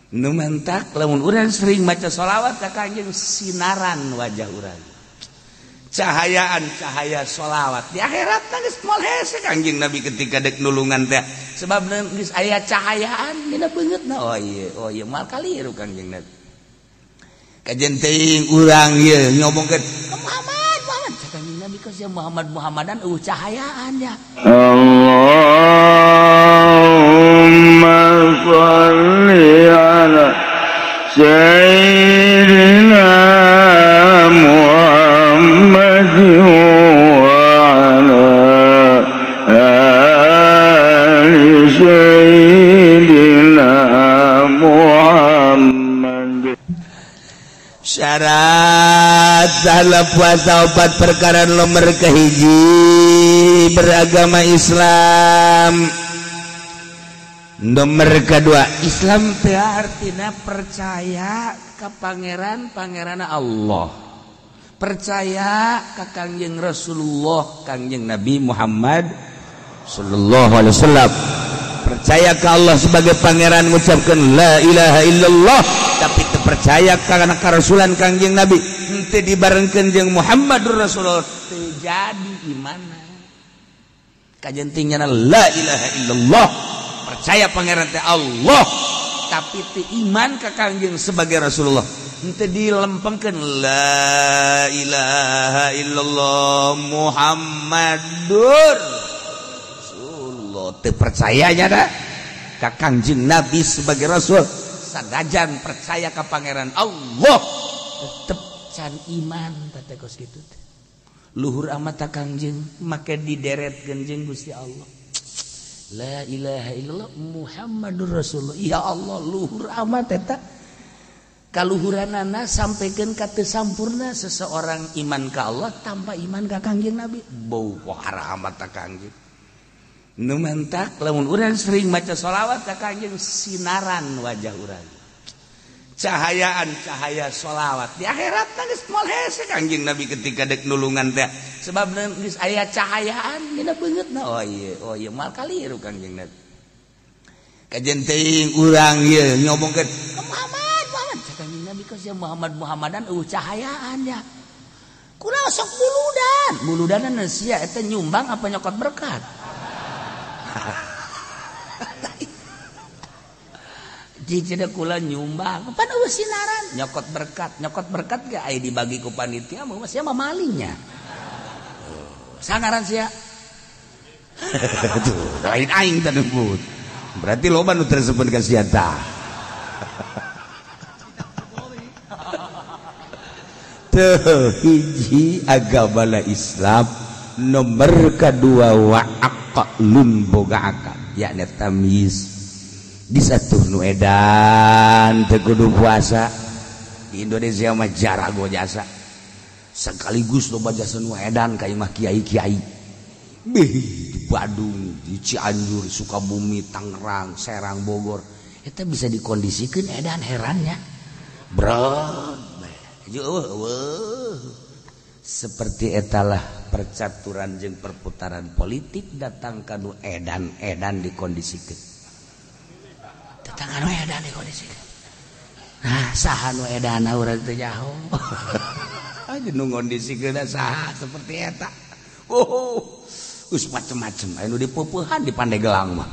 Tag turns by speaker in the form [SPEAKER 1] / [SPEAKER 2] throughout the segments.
[SPEAKER 1] Nu mentak lamun urang sering maca sholawat ka Kangjeng sinaran wajah urang. Cahayaan cahaya sholawat di akhirat geus moal hese Kangjeng Nabi ketika dek nulungan teh sebab geus aya cahayaan dina beungeutna. Oh ieu moal kaliru Kangjeng Nabi. Kajen teuing urang ieu ngomongkeun ka Muhammad Muhammad cek Kangjeng Nabi ka sia Muhammad Muhammadan eueuh cahayaan ya.
[SPEAKER 2] Allahumma shalli ala sayyidina Muhammad wa ala ali sayyidina Muhammad.
[SPEAKER 1] Syarat dalam puasa opat perkara nomor kehiji beragama Islam. Nomor kedua Islam teh artina percaya ka pangeran pangerana Allah, percaya ka Kangjeng Rasulullah Kangjeng Nabi Muhammad sallallahu alaihi wasallam, percaya ka Allah sebagai pangeran ngucapkeun la ilaha illallah, tapi teu percaya kana karasulan Kangjeng Nabi henteu dibarengkeun jeung Muhammadur Rasulullah teu jadi imanna. Kajenting nyana la ilaha illallah, percaya pangeran teh Allah, tapi teu iman ka Kangjeng sebagai Rasulullah henteu dilempengkeun la ilaha illallah Muhammadur Rasulullah, teu percaya nya da ka Kangjeng Nabi sebagai Rasul, sanajan percaya ka pangeran Allah tetep can iman teh kos kitu teh. Luhur amat ta Kangjeng make dideretkeun jeung Gusti Allah. La ilaha illallah Muhammadur Rasulullah. Ya Allah luhur amat eta. Kaluhuranana sampaikan ka teu sampurna seseorang iman ka Allah tanpa iman ka Kangjeng Nabi. Bau pohara amat ta Kangjeng. Nu mentak lamun urang sering maca sholawat ka Kangjeng sinaran wajah urang. Cahayaan cahaya sholawat di akhirat geus moal hese Kangjeng Nabi ketika dek nulungan teh sebab geus aya cahayaan dina beungeutna. Oh ieu moal kaliru Kangjeng Nabi. Kajen teuing urang ieu ngomongkeun ka Muhammad Muhammad cek Kangjeng Nabi ka sia Muhammad Muhammadan eueuh cahayaan ya. Kunaon sok buludan buludanan sia eta nyumbang apa nyokot berkat. Cicida kula nyumbang, pan eueuh sinaran, nyokot berkat ge aya dibagi ku panitia mah sia mah malingnya. Sangaran sia. Tuh, lain aing teh nyebut. Berarti loba nu tersebut ka sia tah. Tuh, hiji agama Islam, nomor kadua wa aqlun boga akal, yakni tamyiz. Di satu nu edan teu kudu puasa di Indonesia mah jarago jasa sekaligus loba jasa nu edan ka imah kiai-kiai bih di Bandung, di Cianjur, Sukabumi, Tangerang, Serang, Bogor eta bisa dikondisikeun edan herannya berat seperti etalah percaturan jeung perputaran politik datang ka nu edan-edan dikondisikeun. Tangan we edan dikondisikeun. Nah, saha nu edana urang teu nyaho. Aja nu ngondisikeun saha seperti eta. Oh, geus macem-macem aya nu dipeupehan di Pandeglang mah.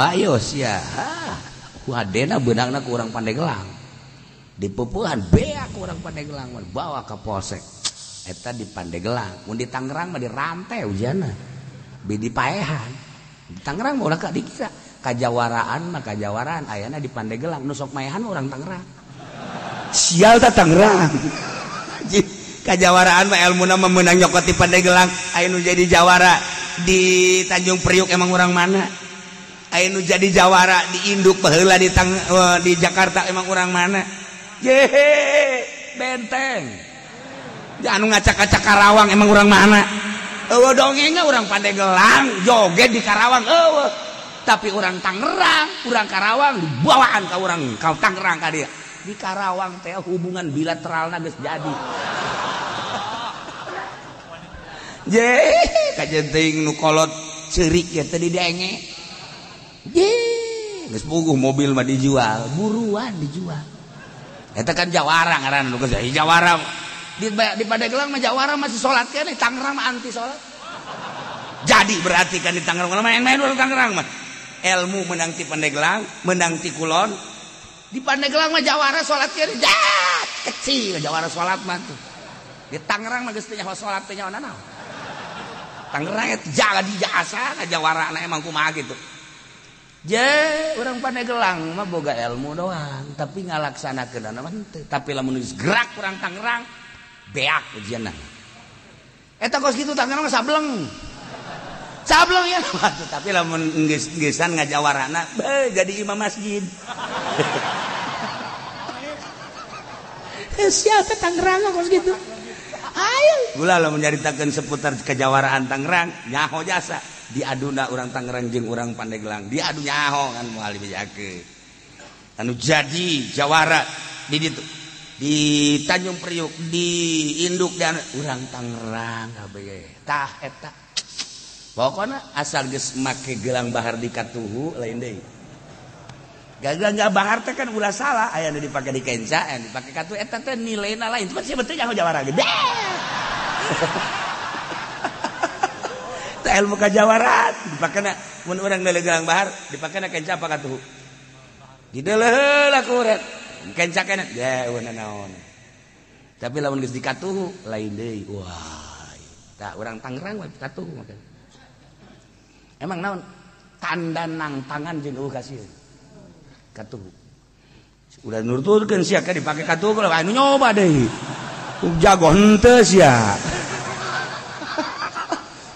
[SPEAKER 1] Ayo sia. Hadena beunangna ku urang Pandeglang. Dipeupehan beak ku urang Pandeglang mah bawa ka polsek. Eta di Pandeglang, mun di Tangerang mah dirantai ujana. Bi dipaehan. Di Tangerang mah ulah ka dikira. Kajawaraan mah kajawaraan ayana di Pandeglang nu sok maehan urang Tangerang. Sial ta Tangerang. Kajawaraan mah elmuna mah meunang nyokot di Pandeglang, aya nu jadi jawara di Tanjung Priuk emang urang mana? Aya nu jadi jawara di induk baheula di di Jakarta emang urang mana? Yehe, benteng. Anu ngacak-ngacak Karawang emang urang mana? Eueuh dongengna urang Pandeglang joget di Karawang eueuh. Tapi orang Tangerang, orang Karawang dibawaan ke orang kau Tangerang ka dia. Di Karawang teh hubungan bilateralna geus jadi. Je, kajen teuing nu kolot ceurik ya teh didenge. Je, Geus puguh mobil mah dijual, buruan dijual. Eta kan jawara ngaranna nu geus jawara. Di Pandeglang mah jawara masih salat keneh, Tangerang mah anti salat. Jadi berarti kan di Tangerang main-main urang Tangerang mah. Ilmu menang ti Pandeglang, menang ti Kulon. Di Pandeglang mah jawara salat keneh, kecil jawara salat mah tuh. Di Tangerang mah geus teu nyaho salat teh nyaho nanaon. Tangerang eta jaga di jasa jawarana emang kumaha gitu. Je urang Pandeglang mah boga ilmu doang, tapi ngalaksanakeunana mah henteu. Tapi lamun geus gerak urang Tangerang beak ujianna. Eta kos kitu Tangerang mah sableng. Sableng ya, tapi lamun geus-geusan ngajawarana beuh jadi imam masjid. Siapa Tangerang kos kitu? Ayo, gula lamun nyaritakeun seputar kejawaraan Tangerang, nyaho jasa. Diaduna orang Tangerang jeung orang Pandeglang, diadu nyaho kan moal dibejakeun. Anu jadi jawara di ditu di Tanjung Priuk, di induk dan urang Tangerang kabeh. Tah eta. Pokona asal geus make gelang bahar di katuhu lain deui. Gelang bahar teh kan ulah salah, aya nu dipake di kenca, aya nu dipake katuhu eta teh nilaina lain. Cuman sia betul nyaho jawara gede. Teh ilmu kajawaran dipakena mun urang deuleu gelang bahar dipakena kenca apa katuhu. Dideuleu heula ku urang. Kenca keneh ye eueuh naon. Tapi lamun geus dikatuhu lain deui. Wah. Tah urang Tangerang we katuhu make. Emang naon tanda nang tangan jeung eueuh kasieun. Katuhu. Udah nurturkeun sia ka dipake katuhu anu nyoba deui. Jago henteu sia.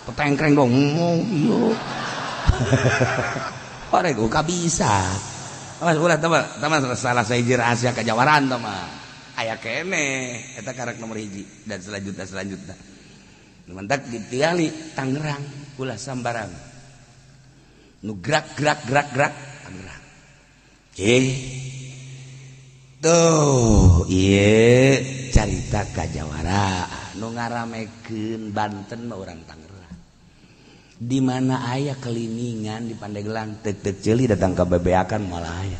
[SPEAKER 1] Petengkreng dong ngomong ieu. Horeg ka bisa. Awas ulah tah mah salah sahiji rahasia kajawaraan tah mah. Aya keneh eta karak nomor 1 dan selanjutnya. Mantak ditiali Tangerang ulah sambarang. Nu gerak gerak gerak gerak Tangerang. Tuh ieu carita kajawara nu ngaramekeun Banten mah urang Tangerang. Di mana aya keliningan di Pandeglang tek-tek ceuli datang ka bebeakan moal aya.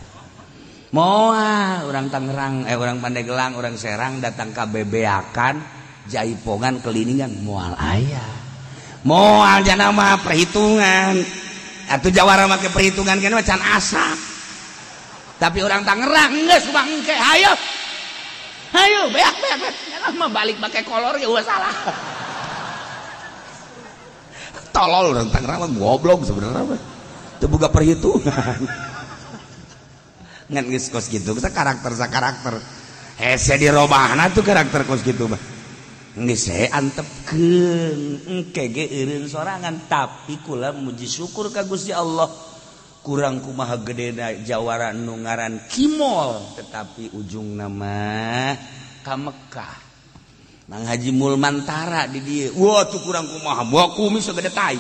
[SPEAKER 1] Moal urang Tangerang urang Pandeglang urang Serang datang ka bebeakan jaipongan keliningan moal aya. Moal jana mah perhitungan. Atuh jawara make perhitungan keneh mah can asa. Tapi orang Tangerang geus bangke, hayo. Hayo beak beak beak. Mah balik make kolor ge ulah salah. Tolol orang Tangerang mah goblok sebenarnya mah. Teu boga perhitungan. Ngan geus kos kitu, kita karakter sa karakter. Hese dirobahna tuh karakter kos kitu mah. Geus he antepkeun engke ge eureun sorangan, tapi kula muji syukur ka Gusti Allah. Kurang kumaha gedena jawara nu ngaran Kimol, tetapi ujungna mah ka Mekah. Mang Haji Mulmantara di dieu. Wah tuh kurang kumaha, bawa kumis segede tai.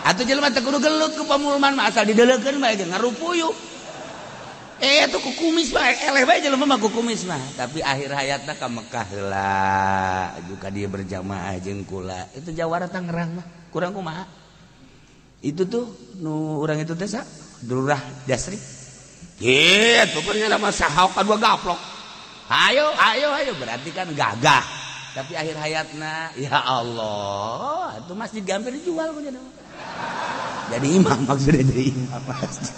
[SPEAKER 1] Atuh jelema teh kudu gelut ku Pamulman mah asal dideleukeun bae ge ngarupuyuh. Tuh ku kumis mah eleh bae jelema mah ku kumis mah. Tapi akhir hayatna ka Mekah heula, juga dia berjamaah jeung kula. Itu jawara Tangerang mah, kurang kumaha. Itu tuh nu urang itu teh sa Durah Jasri. Tuh pernah nama sahau kadua gaplok. Ayo ayo ayo berarti kan gagah. Tapi akhir hayatna ya Allah, itu masjid hampir dijual punya. Jadi imam maksudnya jadi imam masjid.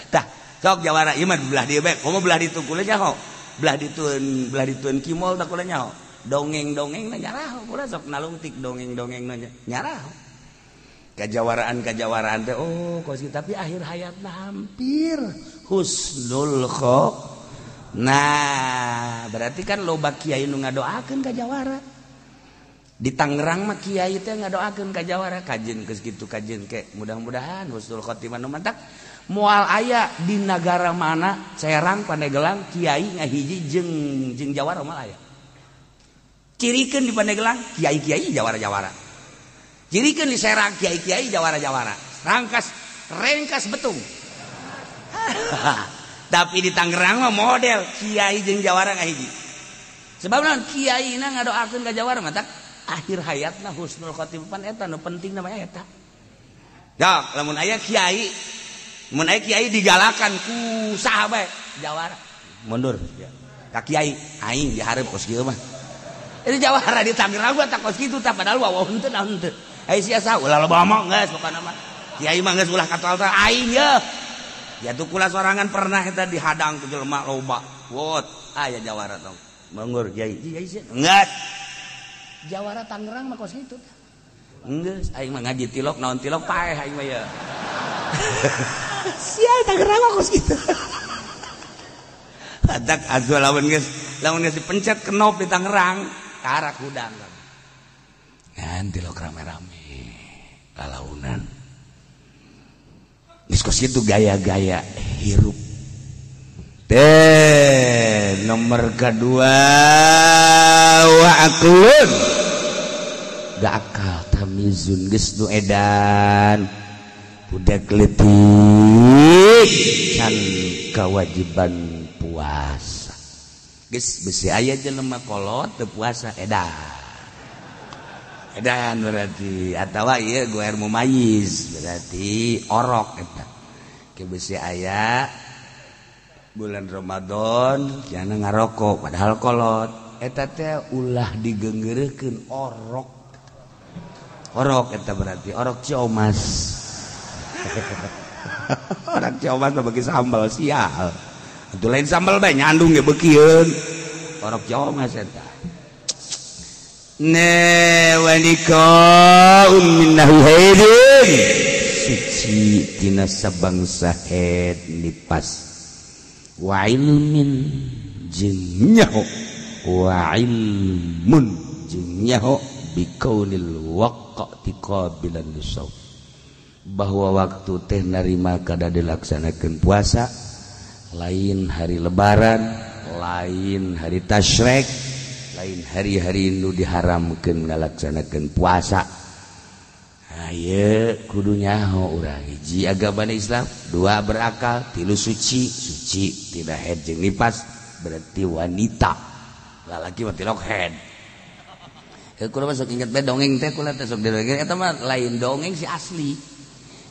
[SPEAKER 1] Tah, sok jawara ieu mah belah dieu bae. Komo belah ditu kula nyaho. Belah ditueun Kimol tah kula nyaho. Dongeng-dongengna nyaraho kula sok nalungtik dongeng-dongengna nyaraho. Kajawaraan teh oh kos tapi akhir hayatna hampir husnul kho. Nah, berarti kan loba kiai nu ngadoakeun ka jawara. Di Tangerang mah kiai teh ngadoakeun ka jawara, kajeun geus kitu kajeun ke mudah-mudahan husnul khotimah nu mantak moal aya di nagara mana Serang Pandeglang kiai ngahiji jeung jawara moal aya. Cirikeun di Pandeglang kiai-kiai jawara-jawara. Cirikeun di Serang kiai-kiai jawara-jawara. Rengkas betung. Tapi di Tangerang mah model kiai jeung jawara ngahiji. Sebab naon kiai na ngadoakeun ka jawara mah tak akhir hayatna husnul khotimah pan eta nu penting namanya eta. Dok, lamun aya kiai Mun aya kiai digalakan ku saha bae jawara mundur ka kiai aing dihareup kos kieu mah. Itu jawara di Tangerang gua tak kos kitu tah padahal wawa henteu naon henteu. Ai sia saha ulah loba omong geus pokona mah. Kiai mah geus ulah katoal tah aing ye. Ya tuh kula sorangan pernah eta dihadang ku jelema loba. Wot aya jawara tong. Manggur kiai kiai sia geus. Jawara Tangerang mah kos kitu tah. Geus aing mah ngaji tilok naon tilok paeh aing mah ye. Sial Tangerang mah kos kitu. Adak azul lawan geus dipencet kenop di Tangerang, karak hudang. Ngan tilok rame-rame lalaunan. Geus kos kitu gaya-gaya hirup. Teh nomor kedua wa aqlun. Gak akal tamizun geus nu edan budak leutik can kewajiban puasa geus besi aya jelema kolot teu puasa edan edan berarti atawa ieu goer mumayyiz berarti orok eta ke besi aya bulan Ramadan jangan ngarokok padahal kolot eta teh ulah digenggeurekeun orok orok eta berarti orok Ciomas. Orok Ciomas mah beuki sambal sial. Atuh lain sambal bae nyandung ge beukieun. Orok Ciomas eta. Ne walika minnahu haidin. Suci tina sabangsa haid nipas. Wa ilmin jeung nyaho. Wa ilmun jeung nyaho bikaunil waqti qabilan lisaum bahwa waktu teh narima kada dilaksanakeun puasa lain hari lebaran lain hari tasyrik lain hari-hari nu diharamkeun ngalaksanakeun puasa. Ayeuna kudu nyaho urang hiji agama Islam, dua berakal, tilu suci, suci tidak haid jeung nipas berarti wanita lalaki mah tilok haid. Kula mah sok inget bae dongeng teh kula teh sok didongeng eta mah lain dongeng si asli.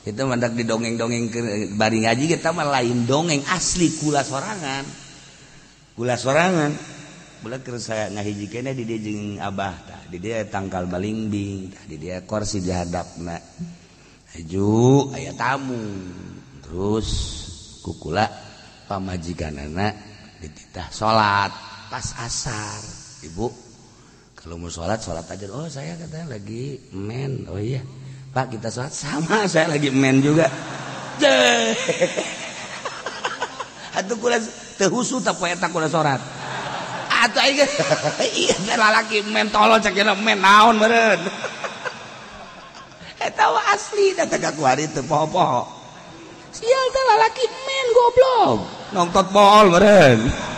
[SPEAKER 1] Itu mah dak didongeng-dongeng bari ngaji kita mah lain dongeng asli kula sorangan. Kula sorangan. Kula keur saya ngahiji keneh di dieu jeung abah tah, di dieu tangkal balingbing tah, di dieu kursi di hadapna. Haju aya tamu. Terus ku kula pamajikanana dititah salat pas asar. Ibu kalau mau sholat, sholat aja. Oh saya katanya lagi men. Oh iya Pak kita sholat sama, saya lagi men juga. Atuh kula teu husu tah poe eta kula sholat. Atuh aing iya lalaki men tolol cek cenah men naon meureun. Eta wa asli da teh ka kuari teu poho-poho. Sial teh lalaki men goblok. Nongtot bol meureun.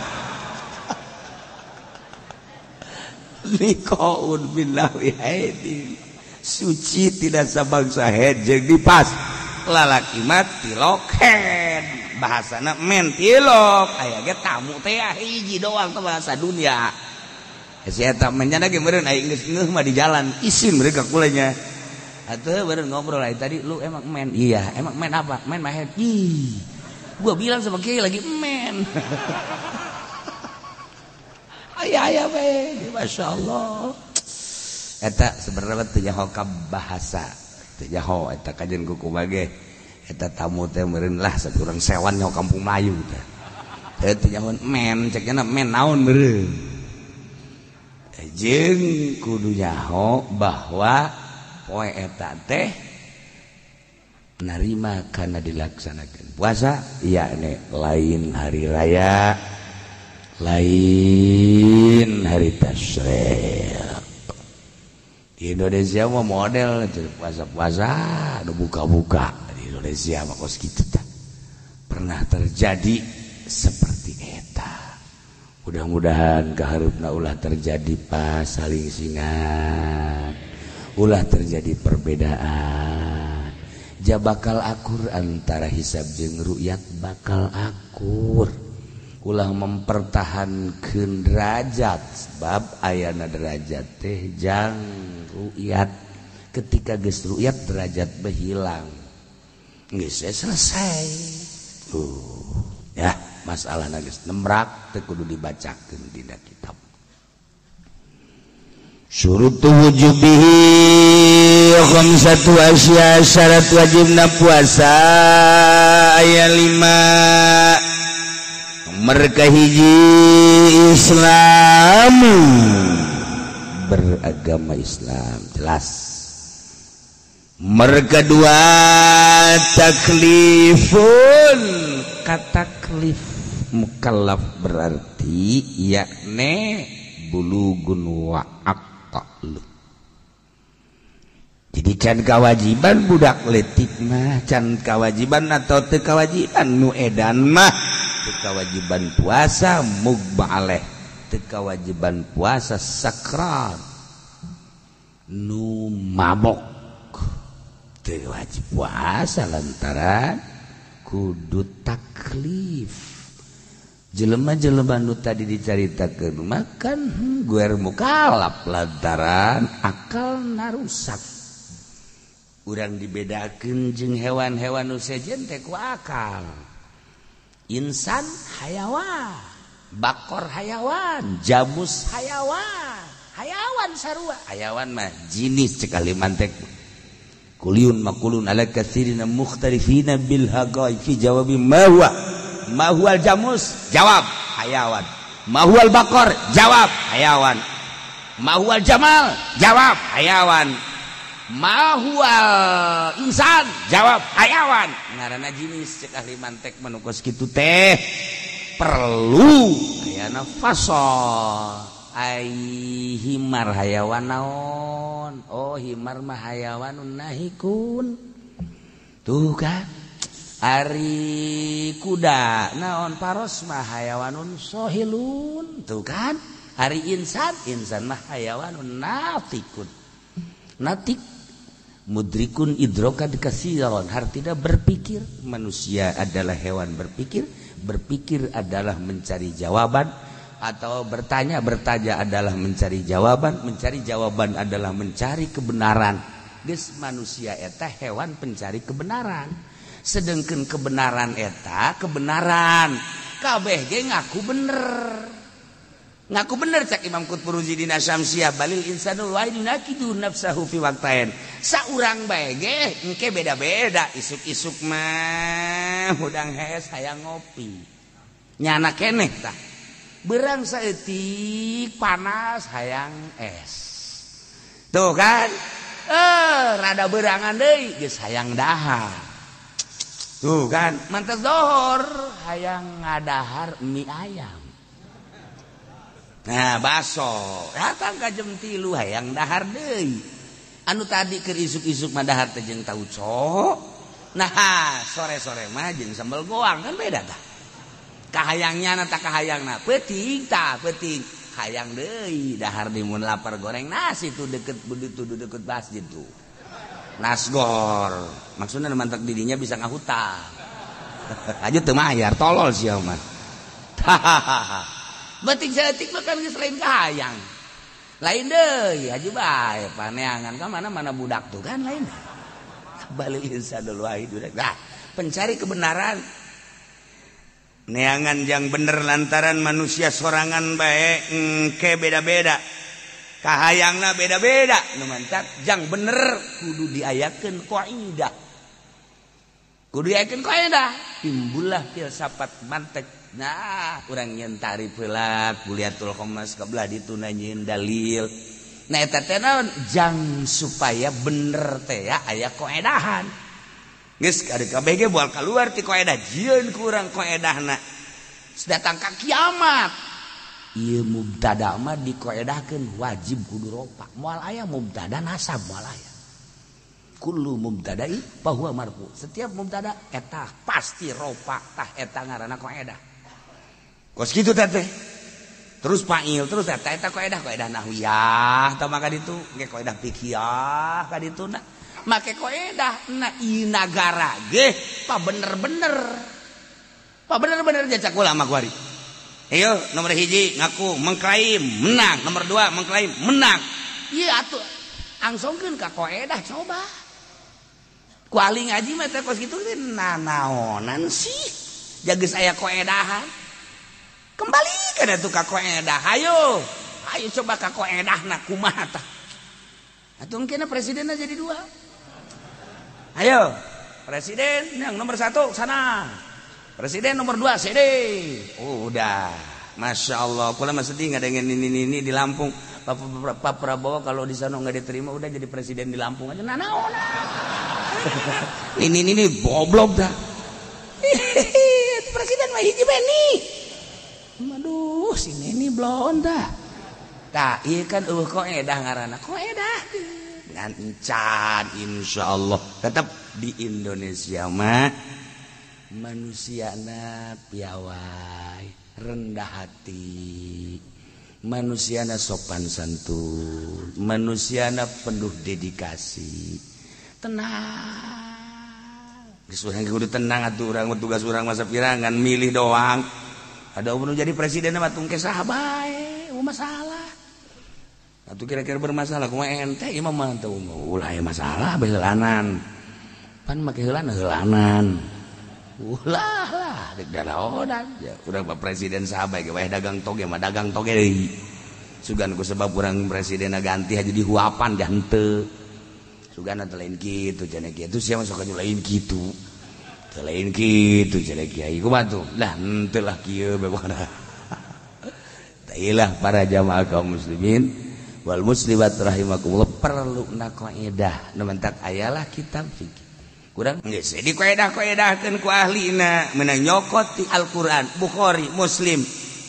[SPEAKER 1] Nikaun billahi haidin suci tidak sabangsa haid jeung dipas lalaki mah tilok haid bahasana men tilok aya ge tamu teh hiji doang teh bahasa dunia si eta menyana ge meureun aing geus ngeuh mah di jalan isin mereka kulanya atuh meureun ngobrol ai tadi lu emang men iya emang men apa men mah haid ih gua bilang sama kiai lagi men. Ayah bae, Masya Allah. Eta sebenarnya teu nyaho ka bahasa, teu nyaho eta kajian ku kumaha ge. Eta tamu teh meureun lah sakurang sewan nyaho kampung Melayu teh. Teu teu nyaho men, cek nya men naon meureun. Jeung kudu nyaho bahwa poe eta teh narima kana dilaksanakeun puasa, yakni lain hari raya lain hari tasyrik. Di Indonesia mah model puasa-puasa udah buka-buka. Di Indonesia mah kos kitu tah. Pernah terjadi seperti eta. Mudah-mudahan kahareupna ulah terjadi pas saling singan. Ulah terjadi perbedaan. Ja bakal akur antara hisab jeung ru'yat bakal akur. Ulah mempertahankan derajat sebab ayana derajat teh jang ru'yat. Ketika geus ru'yat derajat behilang. Geus selesai. Ya, masalah geus nemrak teu kudu dibacakeun dina kitab. Syurutu wujubihi khamsatu asya, syarat wajibna puasa aya 5. Nomor kahiji Islam, beragama Islam jelas. Nomor kedua taklifun, kataklif mukallaf berarti yakni bulugun wa aqlu. Jadi can kewajiban budak letik mah, can kewajiban atau teu kewajiban nu edan mah, teu kewajiban puasa mugbaleh, teu kewajiban puasa sakral nu mabok, teu wajib puasa lantaran kudu taklif. Jelema-jelema nu tadi dicaritakeun makan guer mukalaf lantaran akalna rusak. Urang dibedakeun jeung hewan-hewan nu sejen teh ku akal. Insan hayawan, bakor hayawan, jamus hayawan, hayawan sarua. Hayawan mah jinis cek ahli mantek. Kuliun makulun ala katsirina mukhtalifina bil haqai fi jawabi ma huwa. Ma huwal jamus? Jawab hayawan. Ma huwal bakor? Jawab hayawan. Ma huwal jamal? Jawab hayawan. Ma huwal insan? Jawab hayawan. Ngaranna jinis cek ahli mantek manukos kitu teh perlu ayana fasal. Ai himar hayawan naon? Oh himar mah hayawanun nahikun. Tuh kan. Ari kuda naon paros mah hayawanun sohilun, tuh kan. Ari insan, insan mah hayawanun natikun. Natik mudrikun idrokan kasiron, artinya berpikir. Manusia adalah hewan berpikir, berpikir adalah mencari jawaban, atau bertanya, bertanya adalah mencari jawaban, mencari jawaban adalah mencari kebenaran. Geus manusia eta hewan pencari kebenaran. Sedangkan kebenaran eta kebenaran kabeh ge ngaku bener. Ngaku bener cak Imam Qutb dina Syamsiah balil insanul wahid yunakidu nafsahu fi waqtain. Saurang bae ge engke beda-beda, isuk-isuk mah hudang hees hayang ngopi. Nyana keneh tah. Berang saeutik panas hayang es. Tuh kan? Rada berangan deui geus hayang dahar. Tuh kan, mantas dohor hayang ngadahar mie ayam. Nah, baso datang ka jam 3 hayang dahar deui. Anu tadi keur isuk-isuk mah dahar teh jeung tauco. Nah, sore-sore mah jeung sambal goang kan beda tah. Kahayangnya na tah kahayangna peuting tah peuting. Hayang deui dahar di mun lapar goreng nasi tuh deket begitu deket masjid tuh. Nasgor maksudnya mantak didinya bisa ngahutang aja teu mayar tolol sia mah. Batik saeutik mah kan geus lain kahayang lain deui haji bae paneangan ka mana-mana budak tuh kan lain balil insanul wahid. Nah, pencari kebenaran neangan yang bener lantaran manusia sorangan bae engke beda-beda kahayangna beda-beda nu mantak jang bener kudu diayakeun kaidah, kudu diayakeun kaidah timbullah filsafat mantek. Nah urang nyeun tarif heula kuliatul khamas kabelah dituna nyeun dalil. Nah eta teh naon jang supaya bener teh ya aya kaedahan. Geus ari kabeh ge moal kaluar ti kaedah jieun ku urang kaedahna datang ka kiamat. Ieu mubtada mah dikoedahkeun wajib kudu ropa. Moal aya mubtada nasab moal aya. Kullu mubtada'i fa huwa marfu. Setiap mubtada eta pasti ropa tah eta ngaranna koedah. Kos kitu teh. Terus fa'il terus eta eta koedah koedah nahwiyah tah maka ditu ge koedah fikih ka dituna. Make koedah na ieu nagara ge pa bener-bener. Pa bener-bener jacak ulama kuari. Ayo nomor 1 ngaku mengklaim menang, nomor 2 mengklaim menang. Iya atuh angsongkeun ka koedah coba. Ku ahli ngaji mah teh kos kitu teh nanaonan sih. Jageus aya koedahan. Kembali kana tuh ka koedah. Hayo. Ayo coba ka koedahna kumaha tah. Atuh engkena presidenna jadi dua. Ayo, presiden yang nomor 1 sana. Presiden nomor 2 CD. Oh, udah. Masya Allah, kula mah sedih ngadengin ini di Lampung. Pak Prabowo kalau di sana nggak diterima udah jadi presiden di Lampung aja. Nah, nah, nah. Ini goblok dah. Presiden mah hiji bae nih. Aduh, si Neni blon dah. Tah, ieu kan eueuh koedah ngaranna. Koedah. Ngan encan insyaallah tetap di Indonesia mah manusiana piawai, rendah hati, manusiana sopan santun, manusiana penuh dedikasi, tenang. Geus urang kudu tenang atuh urang tugas urang masa pirangan milih doang. Ada umur jadi presiden mah tungke saha bae, masalah. Atuh kira-kira bermasalah kumaha ente ieu mah teu ulah aya masalah bae heulanan. Pan make heulana heulanan. Ulah lah dek daraonan. Ya urang Pak Presiden saha bae ge wae dagang toge mah dagang toge deui. Sugan ku sebab urang presidenna ganti aja dihuapan dah henteu. Sugan teh lain kitu cenah kitu sia mah sok lain kitu. Teu lain kitu cenah kiai kumaha tuh? Lah henteu lah kieu bae pokona. Tailah para jamaah kaum muslimin wal muslimat rahimakumullah perlu na kaidah nu mentak ayalah kitab fikih. Kurang geus dikoedah-koedahkeun ku ahlina menang nyokot ti Al-Qur'an, Bukhari, Muslim,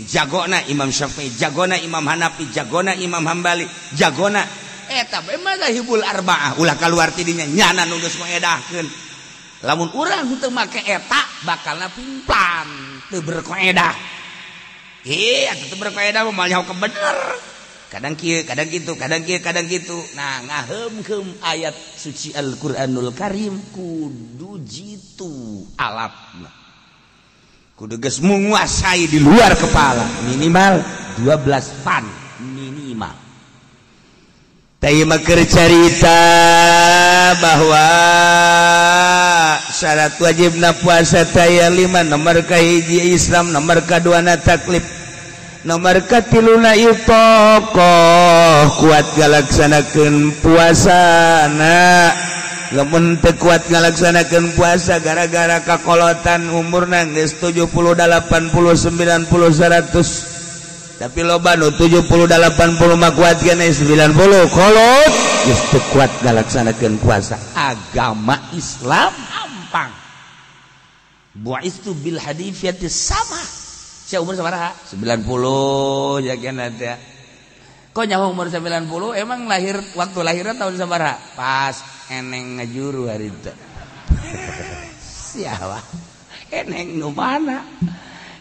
[SPEAKER 1] jagona Imam Syafi'i, jagona Imam Hanafi, jagona Imam Hambali, jagona eta bae mazahibul arba'ah ulah kaluar ti dinya nyana nu geus ngoedahkeun. Lamun urang teu make eta bakalna pimplan teu berkoedah. Heh, atuh teu berkoedah mah moal nyaho bener. Kadang kieu, kadang kitu, kadang kieu, kadang kitu. Nah, ngaheumkeum ayat suci Al-Qur'anul Karim kudu jitu alatna. Kudu geus menguasai di luar kepala, minimal 12 fan minimal. Teh mah keur carita bahwa syarat wajibna puasa teh 5, nomor kahiji Islam, nomor kaduana taklif, nomor katiluna itokoh kuat ngalaksanakeun puasana. Lamun teu kuat ngalaksanakeun puasa gara-gara kakolotan umurna geus 70, 80, 90, 100. Tapi loba nu 70, 80 mah kuat keneh 90 kolot geus teu kuat ngalaksanakeun puasa. Agama Islam ampang. Bu'istu bil hadifiyati sama. Sia umur sabaraha? 90 jagian teh. Kok nyaho umur 90 emang lahir waktu lahirnya tahun sabaraha? Pas eneng ngajuru hari itu. Siapa? Eneng nu mana?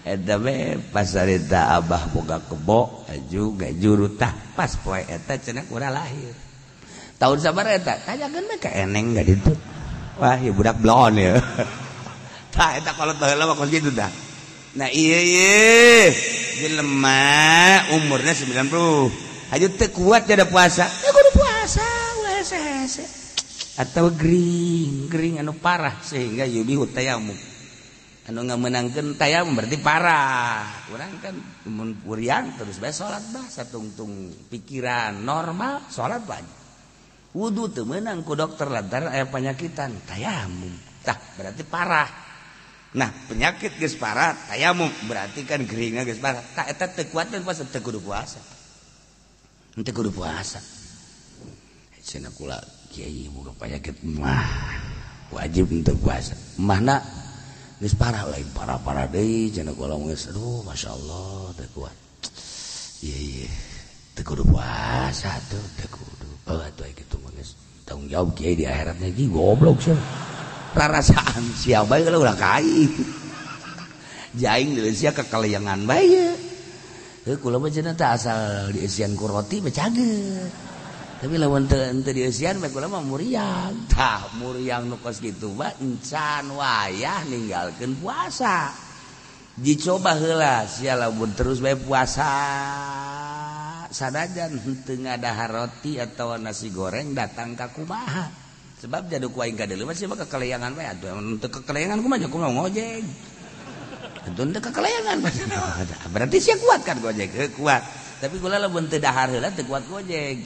[SPEAKER 1] Eta we pas harita abah boga kebo aju ngajuru tah pas poe eta cenah urang lahir. Tahun sabaraha eta? Tanyakeun we ka eneng ga ditu. Wah, ieu budak blon ya. Tah eta kolot baheula mah kos kitu tah. Nah iya iya jelema umurnya 90 aja teu kuat jadi puasa ya kudu puasa ulah hese-hese atau gering gering anu parah sehingga yubihu tayamum anu ngamenangkeun tayamum berarti parah. Urang kan mun puriang terus bae salat bah satungtung pikiran normal salat bae wudu teu meunang ku dokter lantaran aya panyakitan tayamum tah berarti parah. Nah, penyakit geus parah, tayamum berarti kan geringna geus parah. Tah eta teu kuat dan puasa teu kudu puasa. Teu kudu puasa. Cenah kula kiai boga penyakit mah wajib teu puasa. Mahna geus parah lain parah-parah deui cenah kula geus aduh masyaallah teu kuat. Ieu ieu teu kudu puasa tuh teu kudu. Heuh atuh kitu mah geus tanggung jawab kiai di akhiratnya ge goblok sia. Rarasaan sia bae kalau ulah kai. Jaing di sia kekaleyangan bae. Heuh kula mah cenah teh asal dieusian ku roti mah cager. Tapi lamun teu henteu dieusian bae kula mah muriang. Tah muriang nu kos kitu mah encan wayah ninggalkeun puasa. Dicoba heula sia lamun terus bae puasa sanajan henteu ngadahar roti atawa nasi goreng datang ka kumaha. Sebab jadu ku aing ka deuleu mah sia mah kekeleyangan we atuh. Teu kekeleyangan kumaha kumaha ngojek. Atuh teu kekeleyangan. Berarti sia kuat kan gojek? Heuh kuat. Tapi kula lamun teu dahar heula teu kuat gojek.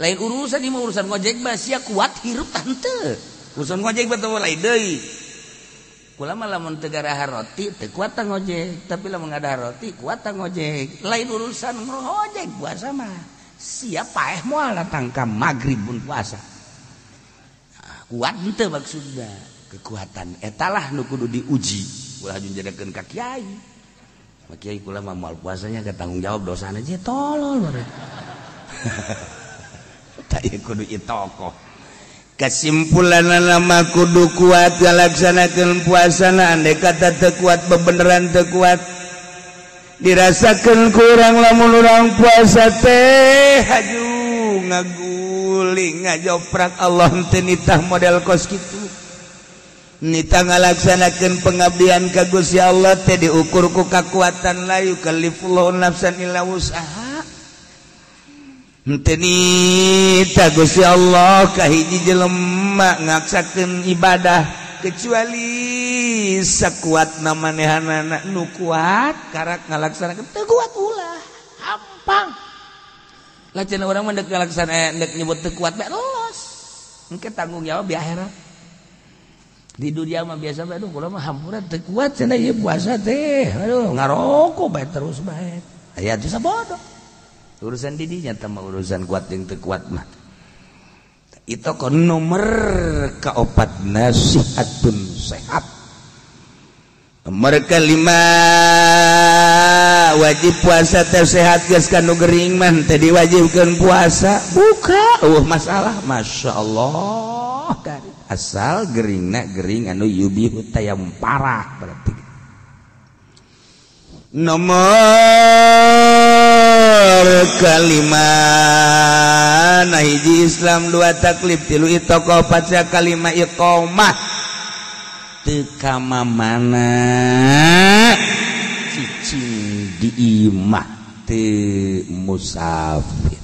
[SPEAKER 1] Lain urusan ieu mah urusan gojek mah sia kuat hirup tante. Urusan gojek mah teu lain deui. Kula mah lamun teu garahar roti teu kuat tah ngojek, tapi lamun ngadahar roti kuat tah ngojek. Lain urusan ngojek puasa mah. Sia paeh moal datang ka magrib mun puasa. Kuat henteu maksudna. Kekuatan etalah nu kudu diuji. Ulah jadikan ka kiai. Ma kiai kula mah moal puasanya ke tanggung jawab dosana je tolol bare. Tak ieu kudu itokoh. Kesimpulanna mah kudu kuat ngalaksanakeun puasana, andai kata teu kuat bebeneran teu kuat. Dirasakeun kurang lamun urang puasa teh haju ngaguling ngajoprak Allah teu nitah model kos kitu. Nita ngalaksanakeun pengabdian ka Gusti Allah teh diukur ku kakuatan la yukallifullahu nafsan illa wus'aha. Henteu nita Gusti Allah ka hiji jelema ngaksakeun ibadah kecuali sakuatna manehanana nu kuat karak ngalaksanakeun teu kuat ulah hampang. Lah cenah urang mah deuk ngalaksanakeun deuk nyebut teu kuat bae los. Engke tanggung jawab di akhirat. Di dunia mah biasa bae, aduh kula mah hampura teu kuat cenah ieu puasa teh. Aduh ngarokok bae terus bae. Aya teh sabodoh. Urusan di dinya teh mah urusan kuat jeung teu kuat mah. Itu kon nomor kaopat nasihatun sehat. Nomor kelima wajib puasa teh sehat geus kanu gering mah teh diwajibkeun puasa. Buka eueuh masalah masyaallah. Asal geringna gering anu yubihu tayam parah berarti. Nomor kelima nah hiji Islam dua taklif tilu itokoh opat kalima iqamah teu ka mamana cicing di imah teu musafir.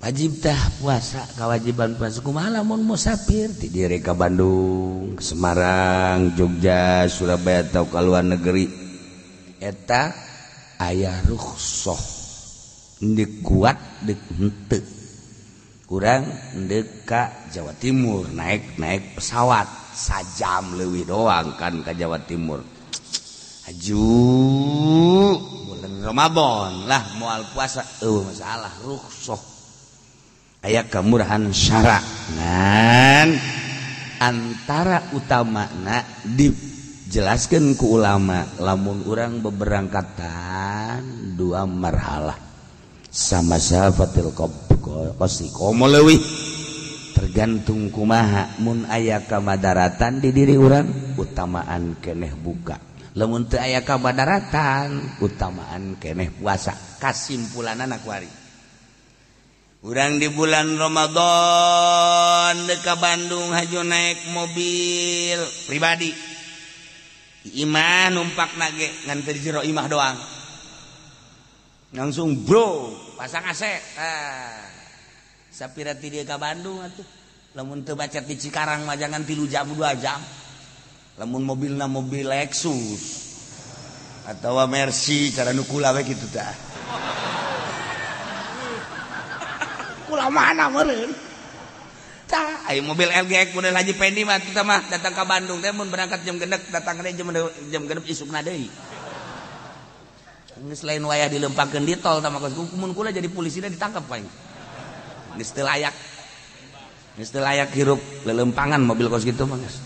[SPEAKER 1] Wajib tah puasa kewajiban puasa kumaha lamun musafir ti dire ka Bandung, Semarang, Jogja, Surabaya atau ka luar negeri eta aya rukhsah deuk kuat deuk henteu. Kurang deuk ka Jawa Timur naik-naik pesawat sajam leuwih doang kan ka Jawa Timur. Haju bulan Ramadan lah moal puasa eueuh masalah rukhsah. Aya kemurahan syara ngan antara utamana dijelaskeun ku ulama lamun urang beberangkatan dua marhalah sama safatil qasri komo leuwih tergantung kumaha mun aya kamadaratan di diri urang utamaan keneh buka lamun teu aya kamadaratan utamaan keneh puasa. Kasimpulanana kuari urang di bulan Ramadan deka Bandung haju naik mobil pribadi. Imah numpak nage ngan teu di jero imah doang. Langsung bro, pasang AC. Ah. Sapira ti dieu ka Bandung atuh. Lamun teu macet di Cikarang mah jangan 3 jam 2 jam. Lamun mobilna mobil Lexus atawa Mercy cara nu kula we kitu tah. Kula mana meureun tah aya mobil LGX model Haji Pendi mah kita mah datang ka Bandung teh mun berangkat jam genep datang deui jam genep isukna deui. Geus lain wayah dilempangkeun di tol tah mah mun kula jadi polisina ditangkap paing. Geus teu layak. Geus teu layak hirup lelempangan mobil kos kitu mah geus.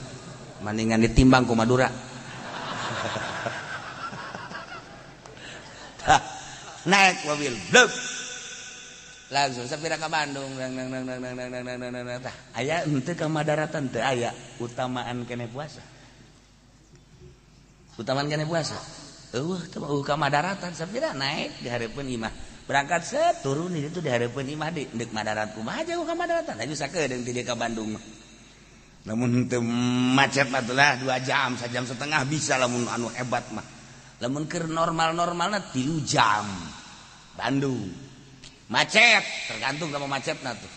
[SPEAKER 1] Mandingan ditimbang ku Madura. Tah naik mobil blub. Langsung sapira ka Bandung nang nang nang nang nang nang nang nang tah aya henteu ka madaratan teu aya utamaan keneh puasa. Utamaan keneh puasa. Eueuh teh mah ka madaratan sapira naik di hareupeun imah. Berangkat set turun di ditu di hareupeun imah di deuk madarat kumaha jauh ka madaratan aju sakedeung ti dieu ka Bandung mah. Lamun henteu macet mah lah 2 jam, 1,5 jam bisa lamun anu hebat mah. Lamun keur normal-normalna 3 jam. Bandung. Macet tergantung sama macetna tuh.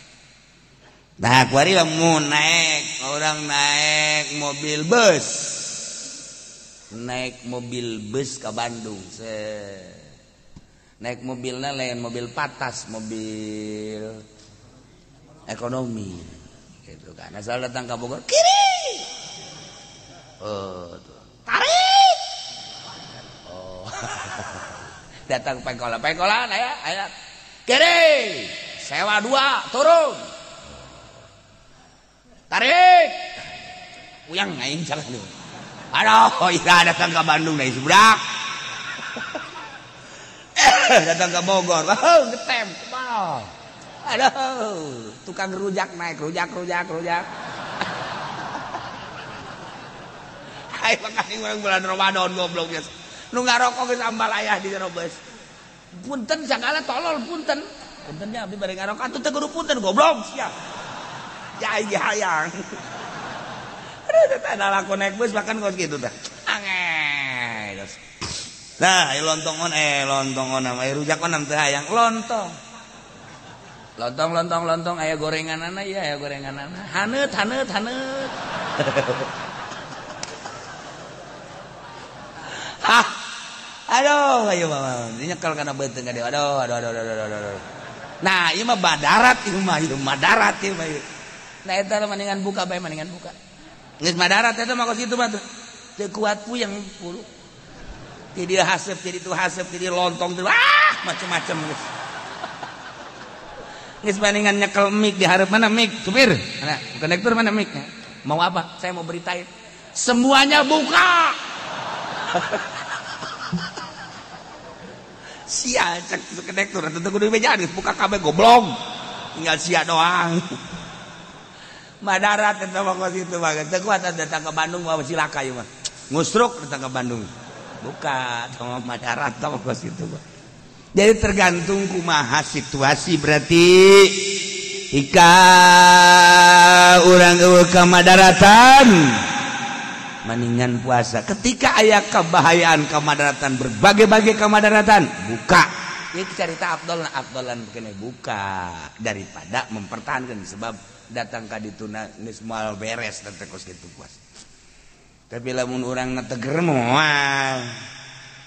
[SPEAKER 1] Nah kuari lamun naik orang naik mobil bus. Naik mobil bus ke Bandung. Naik mobilnya lain mobil patas, mobil ekonomi gitu kan. Asal datang ke Bogor kiri. Oh, tuh. Tarik. Oh. Datang pengkolan, pengkolan aya, aya. Kiri. Sewa 2, turun. Tarik. Uyang aing salah lu. Aduh, ira datang ke Bandung deui subrak. Datang ke Bogor, oh, ngetem, kumaha. Aduh, tukang rujak naik, rujak, rujak, rujak. Ayo makasih urang bulan Ramadan goblok geus. Nu ngarokok geus ambal ayah di jero beus. Punten sagala tolol punten. Puntennya abdi bari ngarokok atuh teu kudu punten goblok sia. Ya aing hayang. Aduh, teh laku naik bus bahkan kos kitu tah. Ange geus. Nah, lontong on lontong on aya rujak on teu hayang lontong. Lontong lontong lontong aya gorenganana ieu aya gorenganana. Haneut haneut haneut. Hah. Aduh, ayo mama nyekel kana beuteung ka dieu. Aduh, aduh, aduh, aduh, aduh. Nah, ieu mah badarat ieu mah, ieu madarat ieu mah. Nah, eta mendingan buka bae mendingan buka. Geus madarat eta mah kos kitu mah tuh. Teu kuat puyeng puluh. Jadi hasep, jadi tuh hasep, jadi lontong, jadi ah macem-macem geus. Geus bandingan nyekel mic di hareup mana mic, supir? Mana? Kondektur mana mic? Mau apa? Saya mau beritain. Semuanya buka. Sia cek kondektur atuh teu kudu bejaan geus buka kabeh goblok. Tinggal sia doang. Madarat eta mah kos kitu mah. Teu kuat datang ke Bandung mah cilaka ieu mah. Ngusruk datang ke Bandung. Buka sama madarat sama kos itu. Jadi tergantung kumaha situasi berarti ika urang eueuh ka madaratan maningan puasa. Ketika aya kebahayaan kemadaratan berbagai-bagai kemadaratan buka. Ieu carita afdol afdolan kene buka daripada mempertahankan sebab datang ka dituna geus moal beres teh kos kitu puasa. Tapi lamun urang na teger moal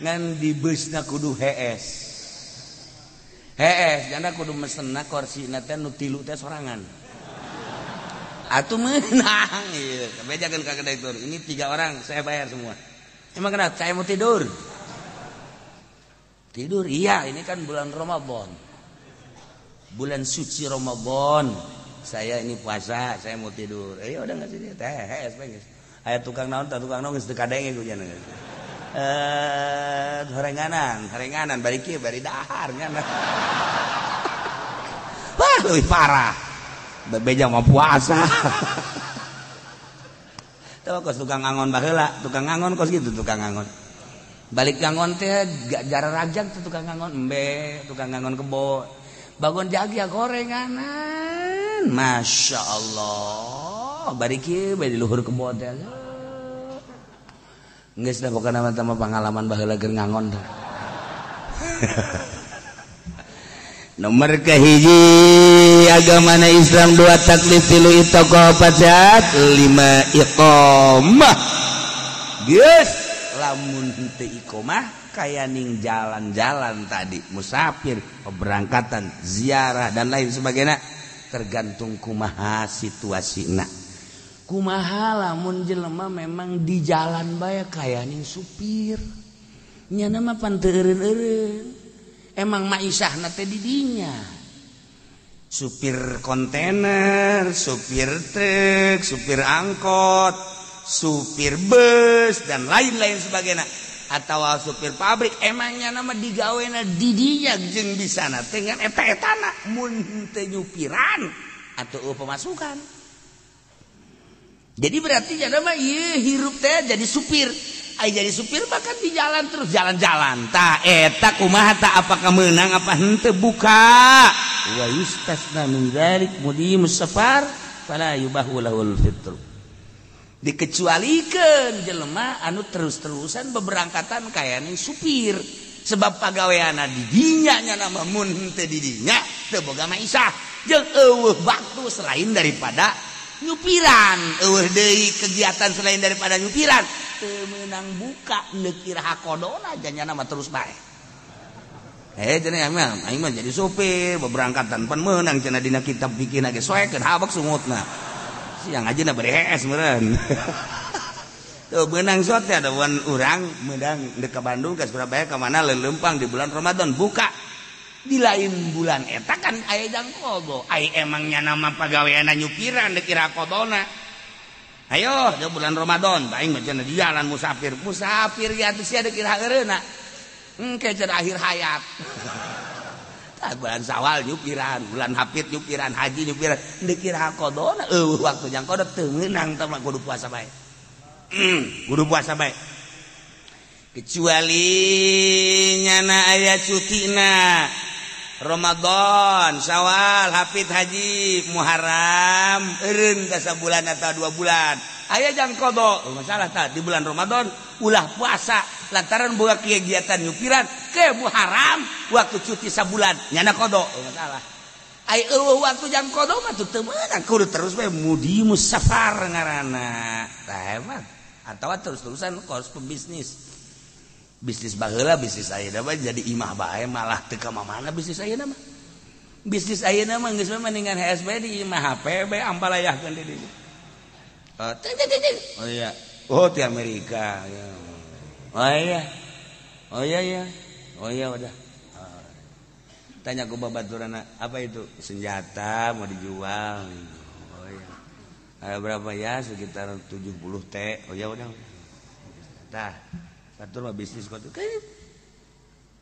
[SPEAKER 1] ngan di beusna kudu hees. Hees jana kudu mesenna korsina teh nu tilu teh sorangan. Atuh meunang ieu. Bejakeun ka kondektur, ini 3 orang saya bayar semua. Emang kenapa? Saya mau tidur. Tidur iya, ini kan bulan Ramadan. Bulan suci Ramadan. Saya ini puasa, saya mau tidur. Eh udah enggak sih teh hees bae geus. Aya tukang naon tah tukang naon geus teu kadenge ku nya. Horenganan, horenganan bari kieu bari dahar nya. Wah, leuwih parah. Bebeja mah puasa. Tah kos tukang angon baheula, tukang angon kos kitu tukang angon. Balik ngangon teh jara rajag teh tukang angon embe, tukang angon kebo. Bangun jagi ya gorenganan. Masya Allah. Bari kieu bae di luhur kebo teh. Geus dah pokona mah pengalaman baheula keur ngangon teh. Nomor kahiji agamana Islam 2 taklif 3 itaqah 4 sehat 5 iqamah. Geus lamun teu iqamah kaya ning jalan-jalan tadi musafir, keberangkatan, ziarah dan lain sebagainya tergantung kumaha situasina. Kumaha lamun jelema memang di jalan bae kaya ning supir. Nyana mah pan teu eureun-eureun. Emang maisahna teh di dinya. Supir kontainer, supir truk, supir angkot, supir bus dan lain-lain sebagainya. Atau supir pabrik emangnya nama digawena di dinya jeung bisana teh ngan eta-etana mun teu nyupiran atau pemasukan. Jadi berarti jadama mah ieu hirup teh jadi supir. Ai jadi supir bahkan di jalan terus jalan-jalan. Ta eta kumaha ta apakah meunang apa henteu buka. Wa yustasna min dzalik mudimus safar fala yubahu lahul fitr. Dikecualikeun jelema anu terus-terusan beberangkatan kaya ning supir. Sebab pagaweana di dinya nya nama mun teu di dinya teu boga maisah jeung eueuh waktu selain daripada nyupiran, eueuh deui kegiatan selain daripada nyupiran. Teu meunang buka neukir hakodona janyana mah terus bae. Cenah aing mah jadi sopir beberangkatan pan meunang cenah dina kitab fikihna ge soekeun habak sungutna. Siang aja na bari hees meureun. Tuh menang sot ya ada urang menang dek ke Bandung ke Surabaya ke mana lelempang di bulan Ramadan buka di lain bulan eta kan aya jang kodo ai emangnya nama pagaweana nyupiran dek kira kodona ayo di bulan Ramadan aing mah cenah di jalan musafir musafir ya atuh sia dek kira eureuna engke cenah akhir hayat. Tah bulan Syawal nyupiran, bulan Hafid nyupiran, haji nyupiran dek kira kodona eueuh waktu jang kodo teu meunang teh mah kudu puasa bae. Kudu puasa bae. Kecuali nyana aya cutina Ramadan, Syawal, Hafid, Haji, Muharram, eureun ka sabulan atau 2 bulan. Aya jang kodo, masalah tah di bulan Ramadan ulah puasa lantaran boga kegiatan nyupiran ke Muharram waktu cuti sabulan nyana kodo, masalah. Ai eueuh waktu jang kodo mah teu meunang kudu terus bae mudi musafar ngaranna. Tah hebat. Atau terus-terusan kos pebisnis. Bisnis baheula bisnis ayeuna mah jadi imah bae malah teu ka mana bisnis ayeuna mah. Bisnis ayeuna mah geus mah mendingan HSB di imah HP bae ampalayahkeun di dieu. Oh iya. Oh di Amerika. Ya. Oh iya. Oh iya iya. Oh iya udah. Tanya ke babaturana, apa itu? Senjata mau dijual. Oh iya. Ada berapa ya? Sekitar 70 T. Oh ya udah. Tah, batur mah bisnis kok.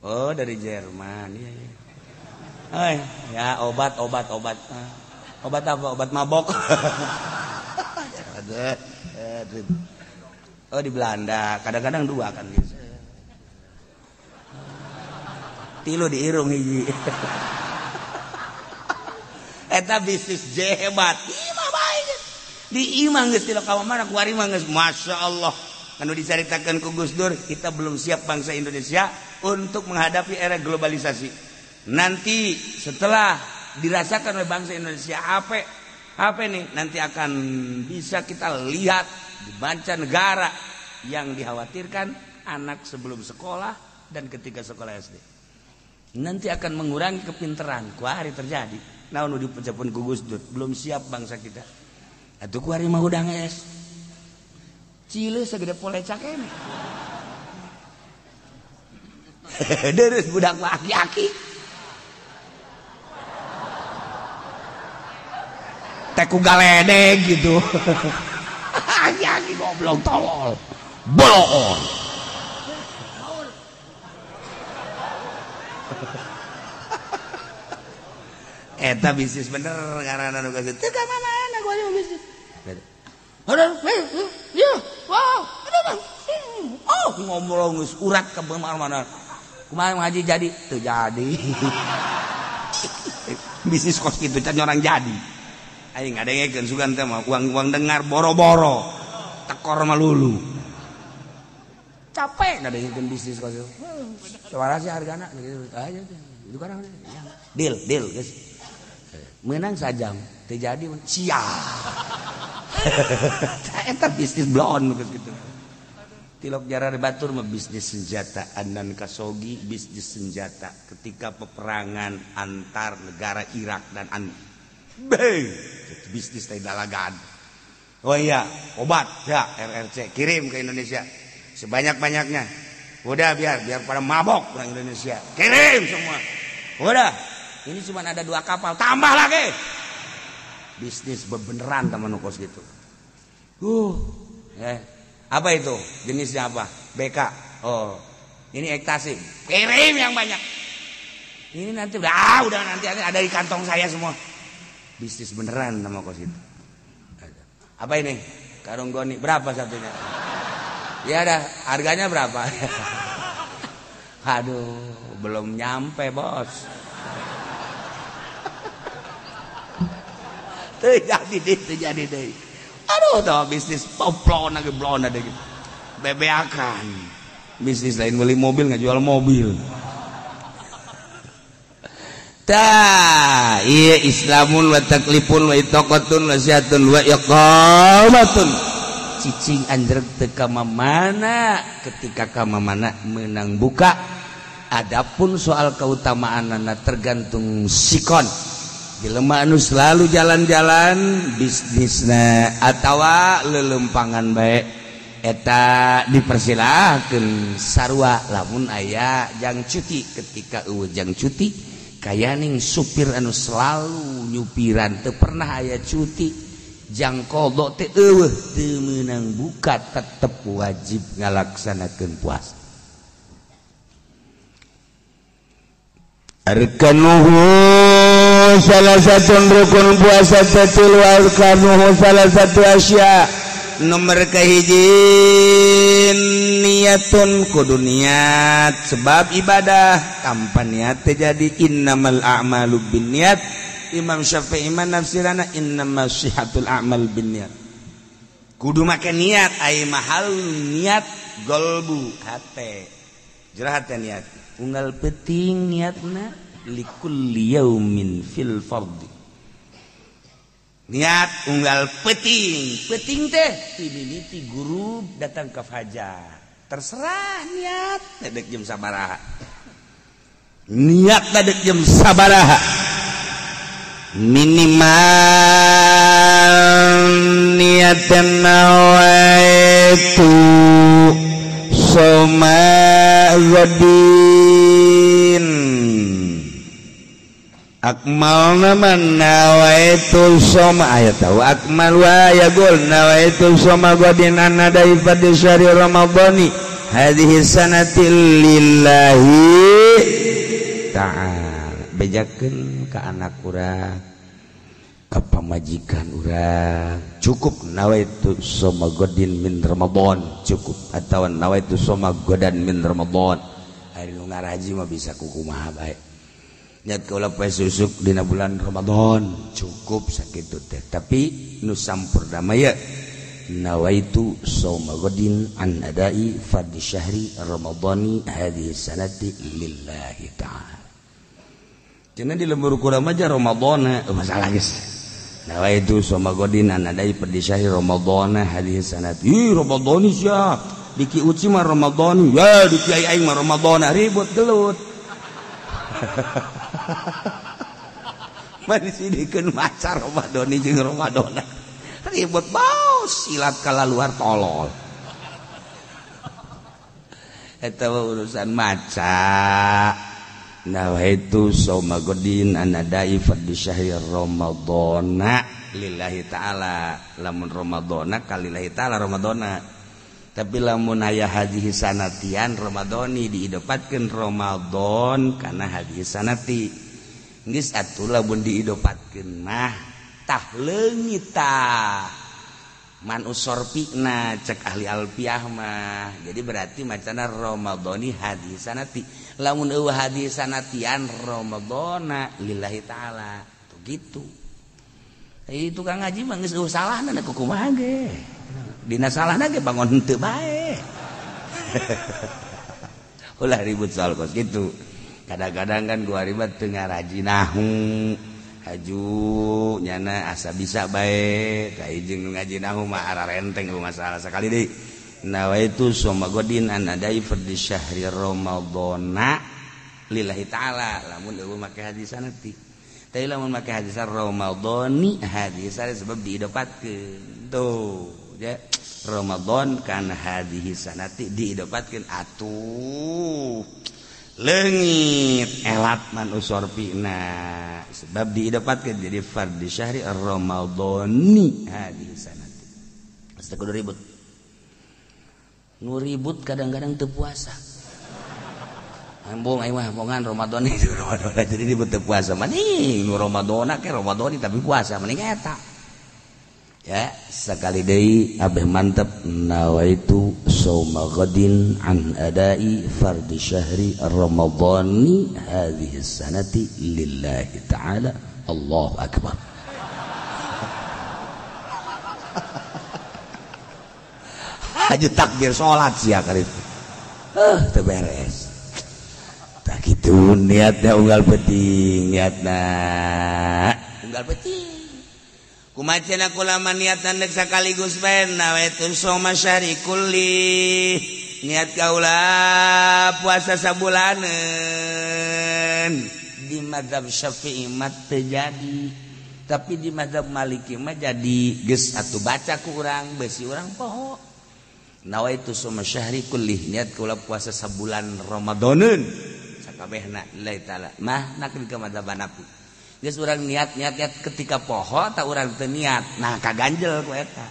[SPEAKER 1] Oh, dari Jerman. Iya iya. Oh, ya obat obat obat. Obat apa? Obat mabok. Oh, di Belanda. Kadang-kadang dua kan gitu. Tilu di irung hiji. Eta bisnis J hebat. Imah bae. Di imah geus tilu ka mana kuari mah geus masyaallah. Anu dicaritakeun ku Gus Dur, kita belum siap bangsa Indonesia untuk menghadapi era globalisasi. Nanti setelah dirasakan oleh bangsa Indonesia HP nih nanti akan bisa kita lihat di mancanegara yang dikhawatirkan anak sebelum sekolah dan ketika sekolah SD. Nanti akan mengurangi kepinteran. Kuari terjadi. Nah, nu diucapkeun ku Gus Dur, belum siap bangsa kita. Atuh kuari mah hudang es. Cile segede polecak ini. Deres budak mah aki-aki. Teku galedeg gitu. Aki-aki goblok tolol. Bolon. Eta bisnis bener karena nu geus teu ka mana gua bisnis. Ada, ya, wow, ada, oh ngomong geus urat ka mana-mana. Kumaha ngaji jadi? Teu jadi. Bisnis kos kitu can orang jadi. Aing ngadengekeun sugan teh mah uang-uang dengar boro-boro. Tekor mah lulu. Capek ngadengekeun bisnis kos kitu. Sabaraha sih hargana gitu. Aja itu kan. Deal, deal geus. Menang sajam, teu jadi sia. Eta bisnis bloon gitu. Tilok jara batur mah bisnis senjata Adnan Khashoggi, bisnis senjata ketika peperangan antar negara Irak dan bisnis teh dalagan. Oh iya, obat ya RRC kirim ke Indonesia sebanyak-banyaknya. Udah biar pada mabok orang Indonesia. Kirim semua. Udah, ini cuma ada 2 kapal, tambah lagi. Bisnis bebeneran teman kos gitu. Apa itu? Jenisnya apa? BK. Oh, ini ekstasi. Kirim yang banyak. Ini nanti udah nanti ada di kantong saya semua. Bisnis beneran sama kos itu. Apa ini? Karung goni berapa satunya? Ya dah, harganya berapa? Aduh, belum nyampe, Bos. Terjadi deh. Aduh, tuh bisnis poplon lagi blon ada gitu. Bebeakan. Bisnis lain beli mobil ngajual mobil. Ta, iya Islamun wa taklifun wa itaqatun wa sihatun wa iqamatun. Cicing anjreg teu ka mamana ketika ka mamana menang buka. Adapun soal keutamaanana tergantung sikon. Jelema anu selalu jalan-jalan bisnisna atawa lelempangan bae eta dipersilahkeun sarua lamun aya jang cuti. Ketika eueuh jang cuti kayaning supir anu selalu nyupiran teu pernah aya cuti jang qadha teh eueuh teu meunang buka tetep wajib ngalaksanakeun puasa.
[SPEAKER 2] Arkanuhu salah satu rukun puasa tatilu arkanuhu salah satu asya.
[SPEAKER 1] Nomor kahiji niatun kudu niat sebab ibadah tanpa niat teh jadi innamal a'malu binniyat. Imam Syafi'i mah nafsirana innamas sihatul a'mal binniyat. Kudu make niat ai mahal niat golbu hate. Jerah hate niat. Unggal peting niatna likulli yaumin fil fardhi. Niat unggal peting, peting teh timimiti guru datang ke fajar. Terserah niat dedek jam sabaraha. Niat dedek jam sabaraha.
[SPEAKER 2] Minimal niatan nawaitu soma gadin. Akmal nama nawaitu soma ayat tahu akmal wa yaqul nawaitu soma gadin anadai fadhi syahri ramadhani hadhihi sanati lillahi
[SPEAKER 1] ta'ala. Bejakeun ka anak urang ka pamajikan urang cukup nawaitu soma gadin min ramadhan cukup atawa nawaitu soma gadan min ramadhan. Ari nu ngaraji mah bisa kukumaha bae. Niat kaula poe susuk dina bulan Ramadan cukup sakitu teh. Tapi nu sampurna mah ye nawaitu shauma ghadin an adai fardhi syahri ramadhani hadhihi sanati lillahi ta'ala. Cenah di lembur kurang aja Ramadhana masalah geus. Nawaitu shauma ghadin an adai fardhi syahri ramadhana hadhihi sanati. Ih Ramadhani sia di Ki Uci mah Ramadhani ya di Kiai aing mah Ramadhana ribut gelut. Mari sidikeun maca Ramadhani jeung Ramadhana ribut bau silat kalaluar tolol. Eta urusan maca. Nawaitu shauma ghadin anadai fardhi syahri ramadhana lillahi ta'ala. Lamun Ramadhana kalillahi ta'ala Ramadhana. Tapi lamun aya hadhihi sanatian Ramadhani diidopatkeun Ramadan kana hadhihi sanati. Geus atuh lamun diidopatkeun mah tah leungit tah. Man usorpina cek ahli alfiah mah. Jadi berarti macana Ramadhani hadhihi sanati. Lamun eueuh hadhihi sanatian Ramadhana lillahi ta'ala. Tuh gitu. Ieu tukang ngaji mah geus eueuh salahna kumaha ge. Dina salahna ge bangun henteu bae. Ulah ribut soal kos gitu. Kadang-kadang kan gua ribet teu ngaraji nahu. Haju nyana asa bisa bae. Ka jeung ngaji nahu mah ararenteng masalah sakali deui. Nawaitu shauma ghadin an adai fardhi syahri ramadhana lillahi ta'ala. Lamun eueuh make hadis sanati. Tapi lamun make hadis Ramadhani hadis sebab diidopatkeun. Tuh. Ya, Ramadan kan hadhihi sanati diidopatkeun atuh leungit elat man usorpina sebab diidopatkeun jadi fardhi syahri Ramadhani hadhihi sanati. Geus kudu ribut. Nu ribut kadang-kadang teu puasa. Embung aing mah embongan Ramadhani Ramadhani jadi ribut teu puasa maning nu Ramadhana ke Ramadhani tapi puasa mending eta. Ya, sekali deui abeh mantep nawaitu shauma ghadin an adai fardhi syahri ramadhani hadhihi sanati lillahi ta'ala. Allahu akbar. Haji takbir salat sia karib.
[SPEAKER 2] Teu beres. Tah kitu niatna unggal peuting, niatna unggal peuting. Kumaha cenah kulama niatna deuk sakaligus bae nawaitu shauma syahri kulli. Niat kaula puasa sabulaneun. Di mazhab Syafi'i mah teu jadi, tapi di mazhab Maliki mah jadi. Geus atuh baca ku urang besi urang poho. Nawaitu shauma syahri kulli, niat kaula puasa sabulan Ramadaneun sakabehna lillahi taala. Mah nak di mazhab Hanafi. Geus urang niat niat niat ketika poho tak urang teu niat, nah kaganjel ku eta.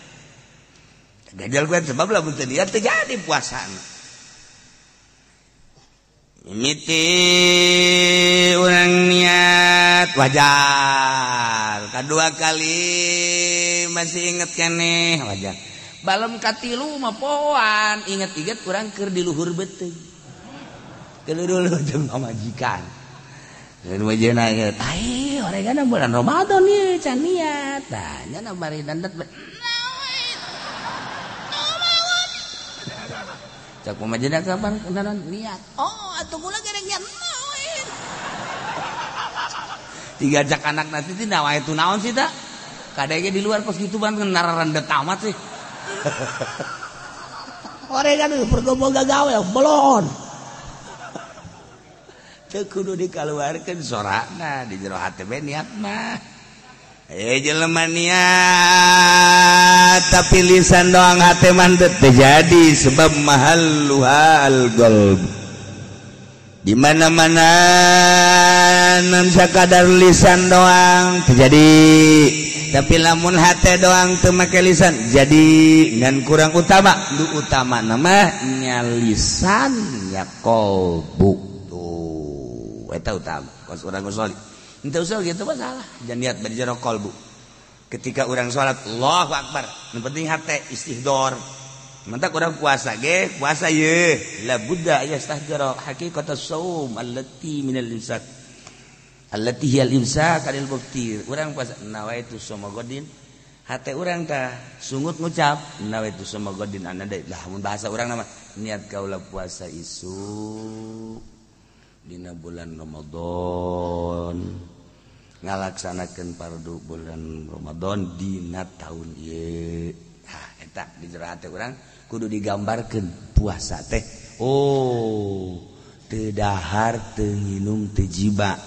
[SPEAKER 2] Kaganjel ku eta sebab lamun teu niat teu jadi puasana. Mimiti urang niat wajar, kedua kali masih inget keneh wajar. Balem katilu mah pohoan, inget-inget urang keur di luhur beuteung. Keur luhur beuteung pamajikan. Dan wajena inget, ai oregana bulan Ramadan ieu can niat. Tah nya bari dandat. Cak pamajikan kapan kenalan niat. Oh, atuh kula gereng niat naon. Tiga jak anak nanti teh nawa itu naon sih ta? Kadege di luar kos gitu ban nararendet amat sih. Oregan pergoboga gawe belon. Teu kudu dikaluarkeun sorana di jero hate bae niat mah. Jelema niat tapi lisan doang hate mah teu jadi sebab mahalluhal qalb. Di mana-mana nan sakadar lisan doang terjadi, tapi lamun hate doang teu make lisan jadi ngan kurang utama. Nu utama nama nya lisan nya qalbu. Tuh eta utama kos urang usul. Ente usul gitu mah salah. Jangan niat bari jero qalbu. Ketika urang salat Allahu Akbar, nu penting hate istihdor. Mentak urang puasa ge, puasa ye. La budda yastahdira haqiqat as-shaum allati minal imsak. Allati hiya al-imsak anil muftir. Urang puasa nawaitu shauma godin. Hate urang tah sungut ngucap nawaitu shauma godin anada. Lah mun bahasa urang nama niat kaula puasa isuk dina bulan Ramadan, ngalaksanakeun fardu bulan Ramadan dina taun ieu. Hah eta di jero hate urang kudu digambarkeun puasa teh. Oh, teu dahar, teu nginum, teu jiba.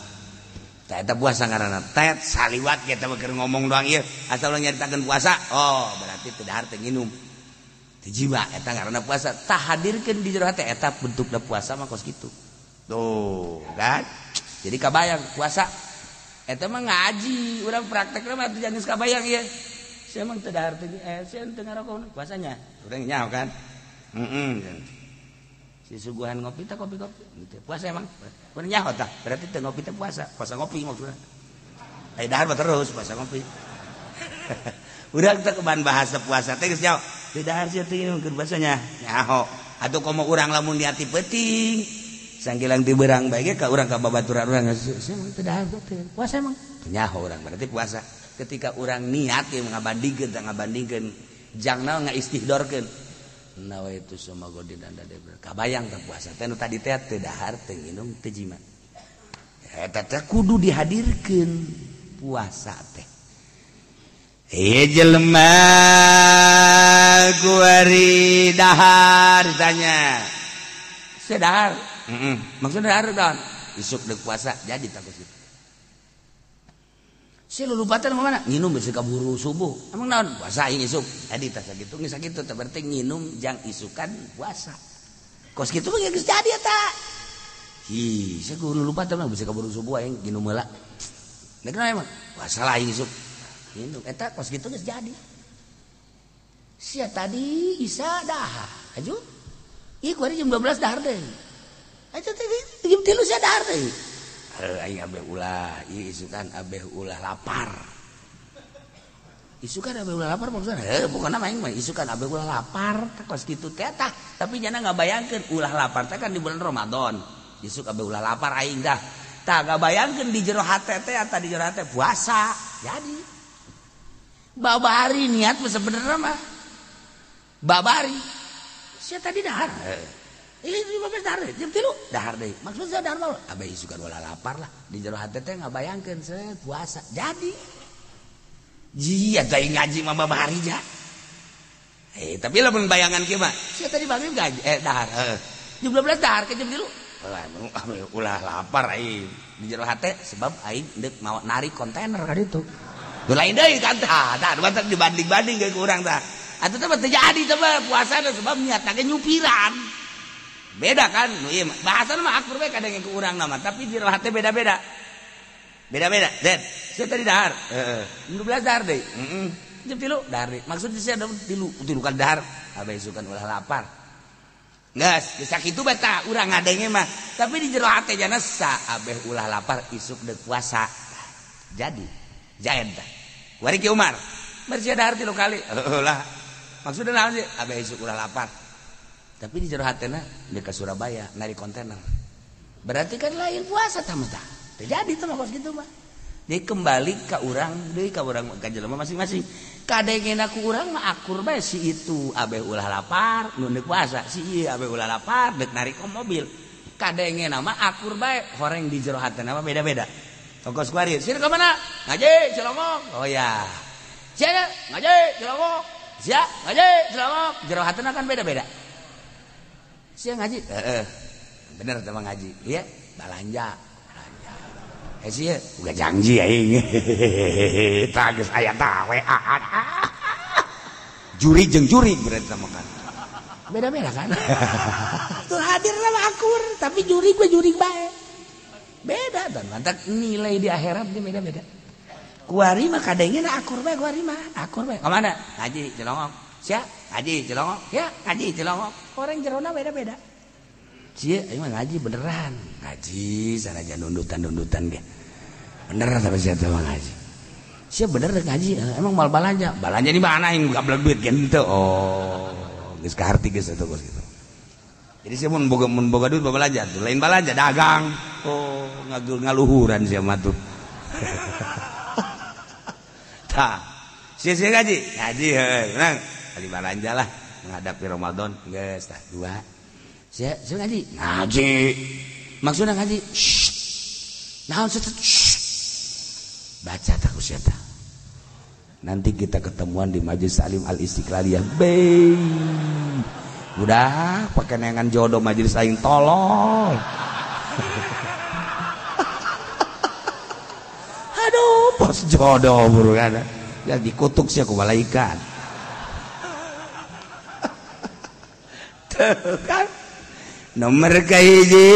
[SPEAKER 2] Tah eta puasa ngaranna tet saliwat ge teh keur ngomong doang ieu. Asal urang nyaritakeun puasa, oh berarti teu dahar teu nginum, teu jiba eta ngaranna puasa. Tah hadirkeun di jero hate eta bentukna puasa mah kos kitu. Tuh kan, jadi kabayang puasa eta mah ngaji urang praktekna mah teu geus kabayang ieu. Sia emang teu dahar teu sia teu ngarokok puasanya. Urang nyaho kan. Heeh. Si suguhan ngopi teh kopi-kopi gitu. Puasa emang. Urang nyaho tah, berarti teu ngopi teh puasa. Puasa ngopi maksudna. Ai dahar mah terus puasa ngopi. Urang teh keban bahasa puasa teh geus nyaho. Teu dahar sia teu nginum keur puasanya. Nyaho. Atuh komo urang lamun niati peuting. Sanggilang ti berang bae ge ka urang ka babaturan urang sia emang teu dahar teh puasa emang nyaho urang berarti puasa. Ketika urang niat ieu ngabandingkeun tah ngabandingkeun jang naon ngaistihdorkeun nawaitu shauma godin anda kabayang tah puasa teh nu tadi teh teu dahar teu nginum teu jima. Eta teh kudu dihadirkeun puasa teh. Jelema kuari dahar ditanya sia dahar. Maksudnya dahar don isuk deuk puasa jadi takut gitu. Si lulupatan mana? Nginum bisa kaburu subuh. Emang naon puasa aing isuk. Jadi tah sakitu geus sakitu teh berarti nginum jang isukan puasa. Kos kitu mah geus jadi eta. Hi, sia kudu lulupatan mah bisa kaburu subuh aing nginum heula. Nek naon emang? Puasa lah aing isuk. Nginum eta kos kitu geus jadi. Sia tadi isa dahar. Aju. Ieu kuari jam 12 dahar deui. Ayo teh jam 3 sia dahar deui. Aing abeh ulah, ieu isukan abeh ulah lapar. Isukan abeh ulah lapar maksudna heuh pokona mah aing mah isukan abeh ulah lapar teh kos kitu teh tah. Tapi jana ngabayangkeun ulah lapar teh kan di bulan Ramadan. Isuk abeh ulah lapar aing dah. Tah ngabayangkeun di jero hate teh atawa di jero hate puasa. Jadi babari niat mah sebenarnya mah. Babari. Sia tadi dahar.
[SPEAKER 1] Ini 15 dahar deui, jam 3 dahar deui. Maksudnya dahar mah abeh isukan ulah lapar lah. Di jero hate teh ngabayangkeun set puasa. Jadi jia teh ngaji mah babari ja. Tapi lamun bayangan kieu mah, sia tadi maghrib gaji dahar heeh. Jam 12 dahar ke jam 3. Ulah lapar aing. Di jero hate sebab aing deuk mawa narik kontainer ka ditu. Nu lain deui kan tah, tah batak dibanding-banding ke urang tah. Atuh teh teu jadi teh puasana sebab niatna ge nyupiran. Beda kan nu ieu mah. Bahasana mah akur bae kadang ke urang mah, tapi di jero hate beda-beda. Beda-beda. Den, sia tadi dahar. Heeh. Jam 12 dahar deui. Heeh. Jam 3 dahar deui. Maksudnya sia tilu kan dahar, abeh isukan ulah lapar. Geus, geus sakitu bae tah urang ngadenge mah. Tapi di jero hate jana sa abeh ulah lapar isuk deuk puasa. Jadi, jaen tah. Wari Ki Umar, sia dahar 3 kali. Heueuh lah. Maksudna naon sih? Abeh isuk ulah lapar. Tapi di jero hatena deuk ka Surabaya narik kontainer. Berarti kan lain puasa tah mah tah. Teu jadi tah mah kos kitu mah. Jadi kembali ka urang deui ka urang ka jelema masing-masing. Kadengena ku urang mah akur bae si itu abeh ulah lapar nu deuk puasa, si ieu abeh ulah lapar deuk narik ke mobil. Kadengena mah akur bae horeng di jero hatena mah beda-beda. Tongkos kuari, sir ka mana? Ngaji Cilongok. Oh ya. Sia ngaji Cilongok. Sia ngaji Cilongok. Jero hatena kan beda-beda. Sia ngaji? Heeh. Bener teh mah ngaji. Ieu balanja. Sih, udah janji aing. Tah geus aya tah WA. Juri jeung juri berarti sama kan. Beda-beda kan? Tuh hadir sama akur, tapi juri gue juri bae. Beda dan mantak nilai di akhirat dia beda-beda. Kuari mah kadengena akur bae kuari mah, akur bae. Ka mana? Ngaji Cilongok. Sia, ngaji Cilongok. Ya, ngaji Cilongok. Orang jerona beda-beda. Sia, aing mah ngaji beneran. Ngaji sanajan nundutan-nundutan ge. Bener tapi sia teh ngaji. Sia bener ngaji, emang mal balanja. Balanja di mana aing gablek duit gitu. Oh, geus kaharti geus eta kos kitu. Jadi sia mun boga duit balanja, tuh lain balanja dagang. Oh, ngaluhuran sia mah tuh. Tah. Sia sia ngaji, ngaji heuh. Menang. Kali balanja lah menghadapi Ramadan geus tah dua. Sia sia ngaji, ngaji. Maksudna ngaji, shh. Naon sih? Baca tak sia tah. Nanti kita ketemuan di Majelis Salim Al Istiqlaliyah. Be. Udah pakai neangan jodoh majelis aing tolol. Aduh, pos jodoh buru kan. Ya dikutuk sia ku malaikat. Tuh kan. Nomor kahiji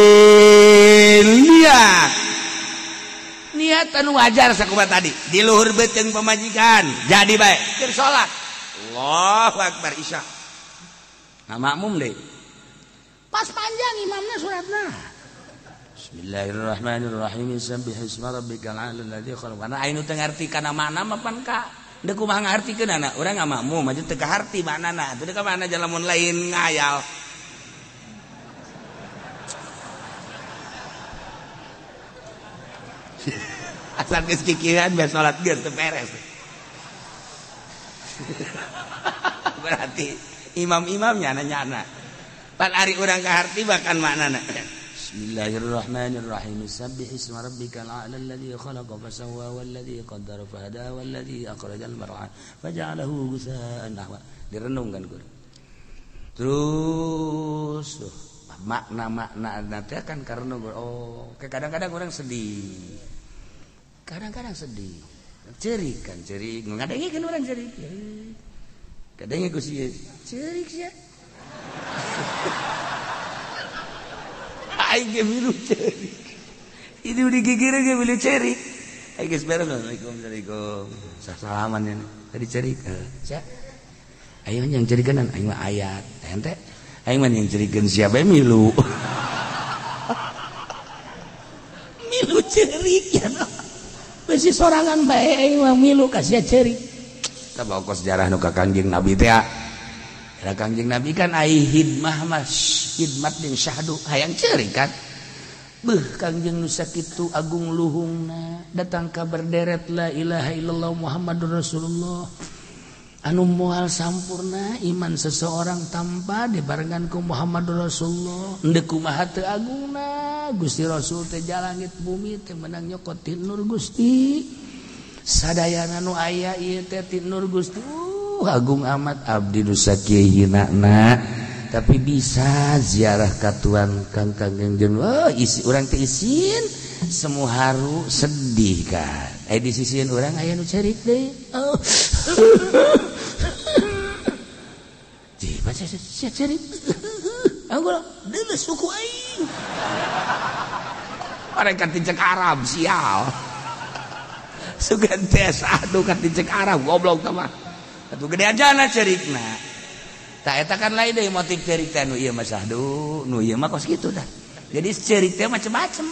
[SPEAKER 1] niat. Niatan wajar sakumaha tadi. Di luhur beuteung pamajikan. Jadi bae keur salat. Allahu akbar isya. Nah, makmum deh. Pas panjang imamnya suratna. Bismillahirrahmanirrahim. Sabbih isma rabbikal a'la alladzi khalaq. Karena aing nu teu ngarti kana makna mah pan ka deuk kumaha ngartikeun anak urang ngamakmum aja teu kaharti maknana. Teu ka mana lamun lain ngayal. Asal geus kikiran beres salat geus teu beres. Berarti imam-imamnya nanya-nanya. Pan ari urang kaharti bahkan maknana. Bismillahirrahmanirrahim. Sabbih isma rabbikal a'la alladzi khalaqa fasawwa walladzi qaddara fahada walladzi akhrajal mar'a faja'alahu ghusaa'an ahwa. Direnungkan guru. Terus makna-makna nanti akan karena oh, kadang-kadang orang sedih. Kadang-kadang sedih. Cerik kan, cerik. Ngadengikeun orang cerik. Kadangnya ku sia cerik sia. Aing ge milu cerik. Ini udah gigireun ge milu cerik. Aing geus beres assalamualaikum assalamualaikum. Salaman ya. Tadi cerik. Sia. Aing yang cerikeun aing mah ayat. Ente aing mah yang cerikeun sia bae milu. Milu cerik ya. Besi sorangan bae aing mah milu ka sia cerik. Kita bawa ke sejarah nu ka Kangjeng Nabi teh. Era Kangjeng Nabi kan ai hidmah mah hidmat jeung syahdu hayang ceurik kan. Beuh Kangjeng nu sakitu agung luhungna datang ka berderet la ilaha illallah Muhammadur Rasulullah. Anu moal sampurna iman seseorang tanpa dibarengan ku Muhammad Rasulullah. Endek kumaha teu agungna Gusti Rasul teh jalangit bumi teh menang nyokot ti nur Gusti. Sadayana nu aya ieu teh ti nur Gusti. Agung amat abdi nu sakieu hinana tapi bisa ziarah ka Tuan Kang Kangjeng. Oh, isi urang teh isin semu haru sedih kan. Di sisian urang aya nu cerik deui. Oh. Jiba sia cerik. Aku deuleu suku aing. Orang kan tincek Arab sial. Sugan teh sadu kan tincek Arab goblok teh mah. Atuh gede ajana cerikna. Tah eta kan lain deui motif cerik teh nu ieu mah sahdu, nu ieu mah kos kitu dah. Jadi cerik teh macem-macem.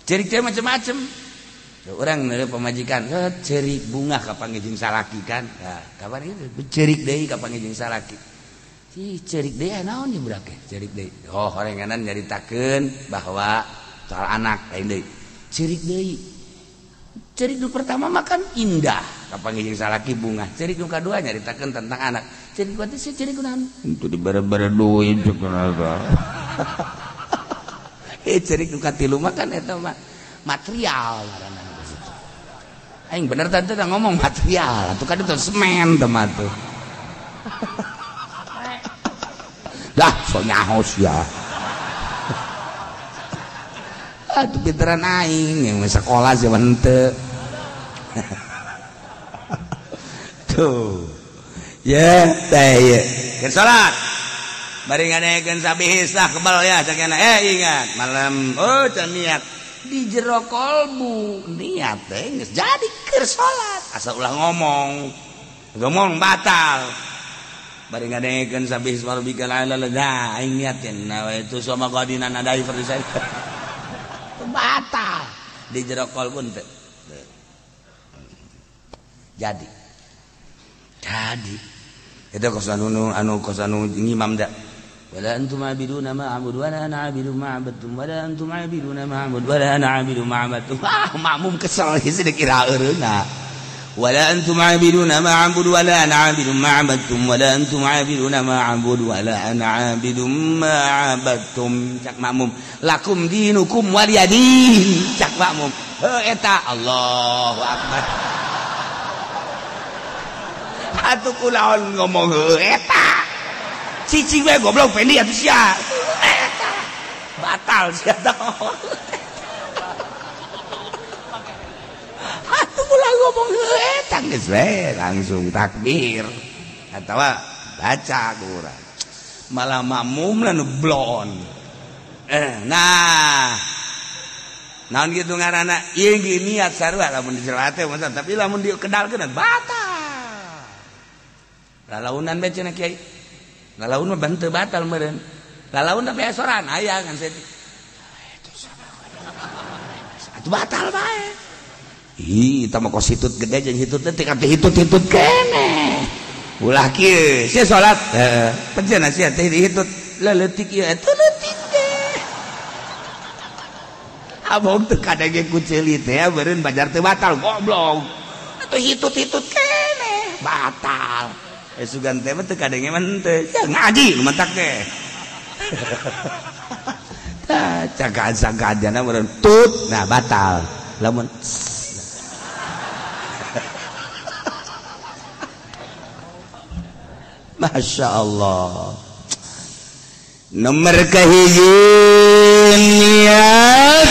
[SPEAKER 1] Cerik teh macem-macem. Orang nere pamajikan cerik bunga ka panggih jeung salaki kan. Nah, kabar ieu cerik deui ka panggih jeung salaki. Ih cerik deui naon ieu budak teh? Cerik deui. Oh, horenganan nyaritakeun bahwa soal anak lain deui. Cerik deui. Cerik nu pertama mah kan indah ka panggih jeung salaki bunga. Cerik nu kadua nyaritakeun tentang anak. Cerik teh sih cerik kunaon?
[SPEAKER 2] Itu dibere-bere duit kunaon.
[SPEAKER 1] Cerik nu katilu mah kan eta mah material ngaranna. Aing bener tante teh ngomong material, atuh kan itu semen teh mah tuh. Dah so nyaho sia. Atuh pinteran aing yang sekolah sih henteu. Tuh.
[SPEAKER 2] Ya, teh ieu. Keur salat. Bari ngadekeun sabihis lah kebal ya cakena. Ingat malam oh can niat. Di jero kolbu niat teh geus jadi keur salat asa ulah ngomong ngomong batal bari ngadengekeun sabih warbikal ala la aing niatin nawaitu sama qadina nadai fardhi batal di jero kolbu teh jadi eta kos anu kos anu ngimam da wala antum abiduna ma a'budu wala ana abidu ma abadtum wala antum abiduna ma a'budu wala ana abidu ma abadtum. Ah, makmum kesel sih dikira eureuna. Wala antum abiduna ma a'budu wala ana abidu ma abadtum wala antum abiduna ma a'budu wala ana abidu ma abadtum. Cak makmum, lakum dinukum waliyadin. Cak makmum. Heuh eta Allahu akbar. Atuh kulaon ngomong heuh eta. Cicing we goblok pendi atuh sia. Batal sia tah. Atuh ulah ngomong eta geus we langsung takbir atawa baca Quran. Malah makmum nu blon. Nah. Naon kitu ngaranna? Ieu ge niat sarua lamun dicelat teh tapi lamun dikedalkeun batal. Lalaunan bae cenah kiai. Lalaun mah banteu batal meureun. Lalaun tapi esoran aya kan saya. Atuh batal bae. Ih, eta mah kos hitut gede jeung hitut teh teh hitut-hitut keneh. Ulah kieu, sia salat. Heeh, penceuna sia teh dihitut. Leutik ieu eta leutik teh. Abong teu kadenge ku ceuli teh meureun bajar teu batal goblok. Atuh hitut-hitut keneh batal. Sugan teh mah teu kadenge mah henteu. Ya ngaji nu mantak teh. Tah cagan-caganna meureun tut nah batal. Lamun Masya Allah. Nomor kahiji niat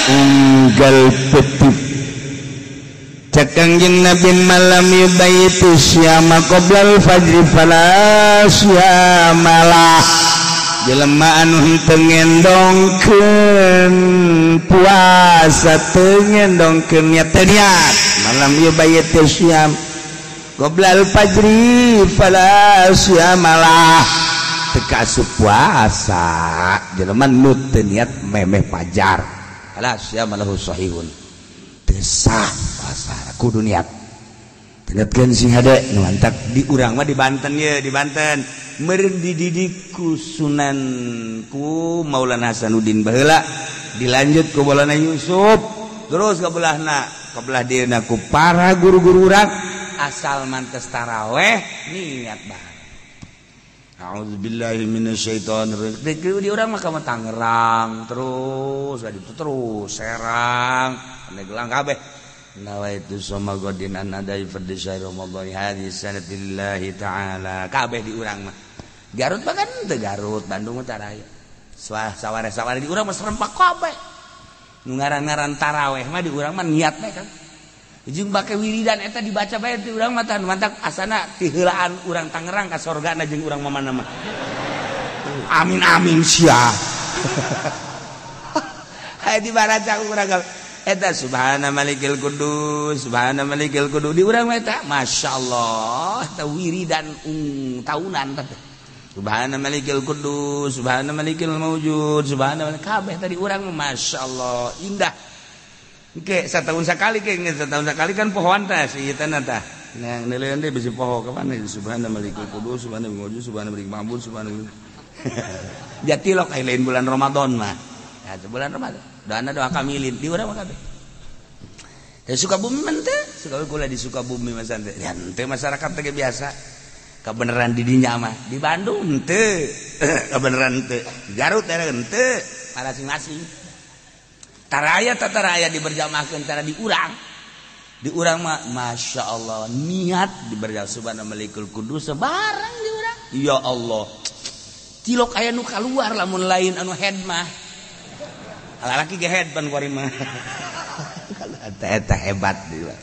[SPEAKER 2] unggal petik. Kangjeng Nabi malam yubayitu syama qoblal fajri fala syamalah. Jelema anu henteu ngendongkeun puasa teu ngendongkeun niat teu niat malam yubayitu syam qoblal fajri fala syamalah. Teu kaasup puasa jelema nu teu niat memeh fajar fala syamalahu sahihun. Teu sah puasa kudu niat. Niatkeun sing hade nu mantak di urang mah di Banten ye, di Banten meureun dididik ku Sunan ku Maulana Hasanuddin baheula dilanjut ku Maulana Yusuf terus ka belahna ka belah dieuna ku para guru-guru urang
[SPEAKER 1] asal mantes taraweh niat bareng. A'udzubillahi minasyaitonir rajim. Di urang mah ka Tangerang terus, itu terus Serang, Pandeglang kabeh. Nawaitu soma godin an adai fardhi syahr Ramadan hadhihi sanatillahi ta'ala. Kabeh di urang mah. Garut mah kan teu Garut, Bandung mah taraya. Saware-saware di urang mah serempak kabeh. Nu ngaran-ngaran taraweh mah di urang mah niat bae kan. Jeung bake wiridan eta dibaca bae ti urang mah tah mantak asana ti heulaan urang Tangerang ka sorgana jeung urang mamana mah. Amin amin sia. Hae dibaraca ku urang eta subhana malikil kudus, subhana malikil kudus di urang mah eta masyaallah eta wiridan taunan teh. Subhana malikil kudus, subhana malikil maujud, subhana kabeh tadi urang mah masyaallah indah. Oke, setahun sekali ke, setahun sekali kan pohoan tah si ieu tah. Nah, nilaian deui bisi poho ka mana subhana malikul kudus, subhana maujud, subhana malikil ma'bud, subhana. Jatilok aya lain bulan Ramadan mah. Ya, bulan Ramadan. Doana doa kamilin di urang mah kabeh. Da Sukabumi mah teh, Sukabumi kula di Sukabumi mah santai. Ya henteu masyarakat teh biasa. Kabeneran di dinya mah. Di Bandung henteu. Kabeneran henteu. Di Garut daerah henteu, masing-masing. Taraya taraya diberjamaahkeun tara di urang. Di urang mah Masya Allah niat diberjamaah subhana malikul kudus sebarang di urang. Ya Allah. Tilok aya nu kaluar lamun lain anu head mah. Lalaki ge head pan kuari mah. Eta hebat di urang.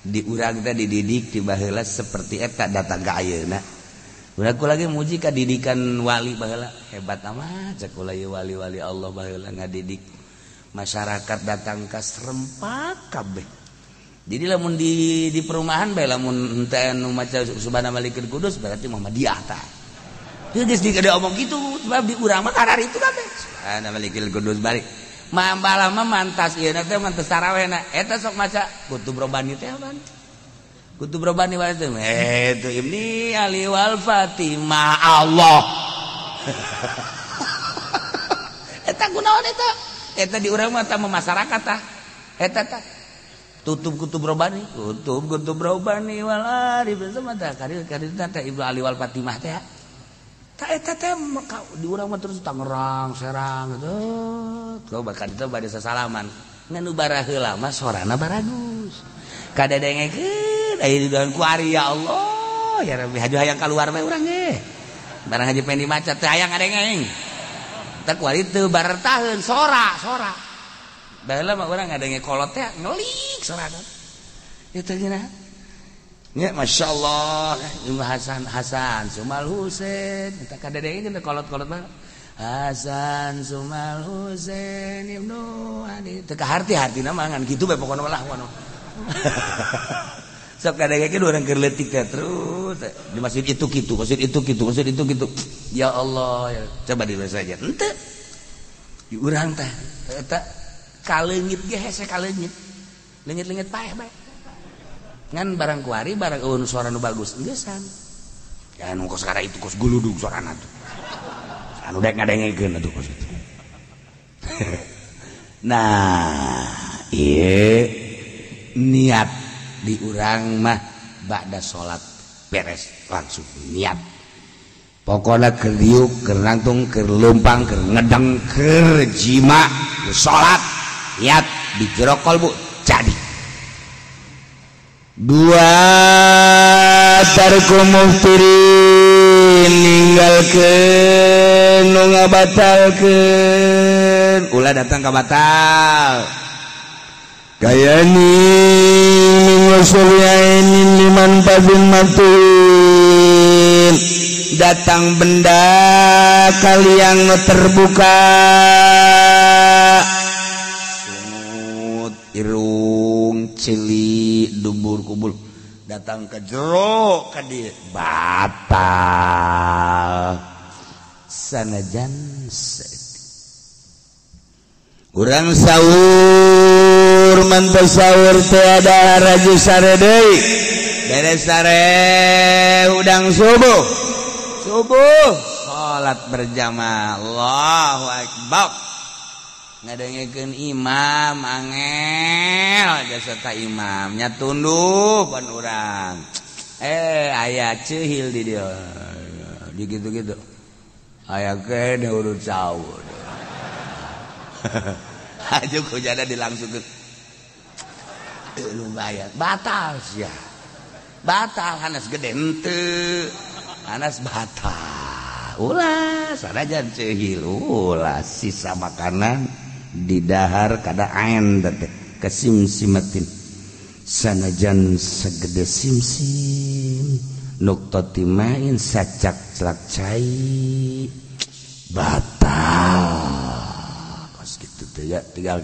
[SPEAKER 1] Di urang teh dididik ti baheula seperti eta datang ka ayeuna. Urang ku lagi muji ka didikan wali baheula hebat amat cek kula ieu wali-wali Allah baheula ngadidik masyarakat datang ka serempak kabeh. Jadi lamun di perumahan bae lamun henteu anu maca subhana malikul kudus berarti Muhammadiyah tah. Ieu geus diomong kitu sebab di urang mah karar itu kabeh. Subhana malikul kudus balik. Mambala mah mantas ieu teh mantas tarawehna. Eta sok maca kutub robani teh apaan? Kutub robani wae teh. Itu Ibni Ali wal Fatimah Allah. Eta kunaon eta? Eta di urang mah tah masyarakat tah. Eta tah tutup kutub robani, kutub kutub robani wal arif sama tah karir karir teh Ibnu Ali wal Fatimah teh. Tah eta teh di urang mah terus Tangerang, Serang gitu. Kau bakal itu bade sasalaman. Ngan nu baraheula mah sorana baragus. Kadedengekeun aya di daun kuari ya Allah, ya Rabbi haju hayang kaluar bae urang ge. Barang haji pengen dimaca teh hayang ngadengeng. Tak kuari teu bartaheun sora sora. Baheula mah urang ngadenge kolot teh ngelik sorana. Eta geuna. Nya masyaallah Imam Hasan Hasan Sumal Husain eta kadedenge teh kolot-kolot mah. Hasan Sumal Husain Ibnu Ali teu kaharti-hartina mah ngan kitu bae pokona lah wono. Sok kadengekeun urang keur leutik teh terus di masjid itu kitu, masjid itu kitu, masjid itu kitu. Ya Allah, ya. Coba di saja. Henteu. Di urang teh eta kaleungit ge hese kaleungit. Leungit-leungit paeh bae. Ngan barang kuari barang eueun suara nu bagus enggesan. Ya nu kos kara itu kos guludug suarana tuh. Anu dek ngadengekeun atuh kos itu. Nah, ieu niat di urang mah ba'da salat beres langsung niat. Pokoknya keur diuk, keur nangtung, keur leumpang, keur ngedeng, keur jima, keur salat, niat di jero kolbu jadi.
[SPEAKER 2] Dua tarku muftirin ninggalkeun nu ngabatalkeun
[SPEAKER 1] ulah datang ka batal.
[SPEAKER 2] Kayani min wasuliainin liman fadin matin datang benda kaliang nu terbuka
[SPEAKER 1] sungut irung cili dubur kubul datang ke jero ka dieu batal sanajan
[SPEAKER 2] urang sahur mantas sahur teh ada raju sare deui beres sare udang subuh
[SPEAKER 1] subuh salat berjamaah Allahu akbar. Ngadengekeun imam angel jasa ta imamnya tunduh pan urang. Aya ceuhil di dieu. Di gitu-gitu. Aya kene urut sahur. Aja kujana dilangsungkeun. Lumayan batal sia. Batal hanas gede henteu. Hanas batal. Ulah sanajan ceuhil ulah sisa makanan didahar kada aen teh kasimsimatin sanajan segede simsim nuktati main sacak celak cai batal kos kitu teh ya tinggal.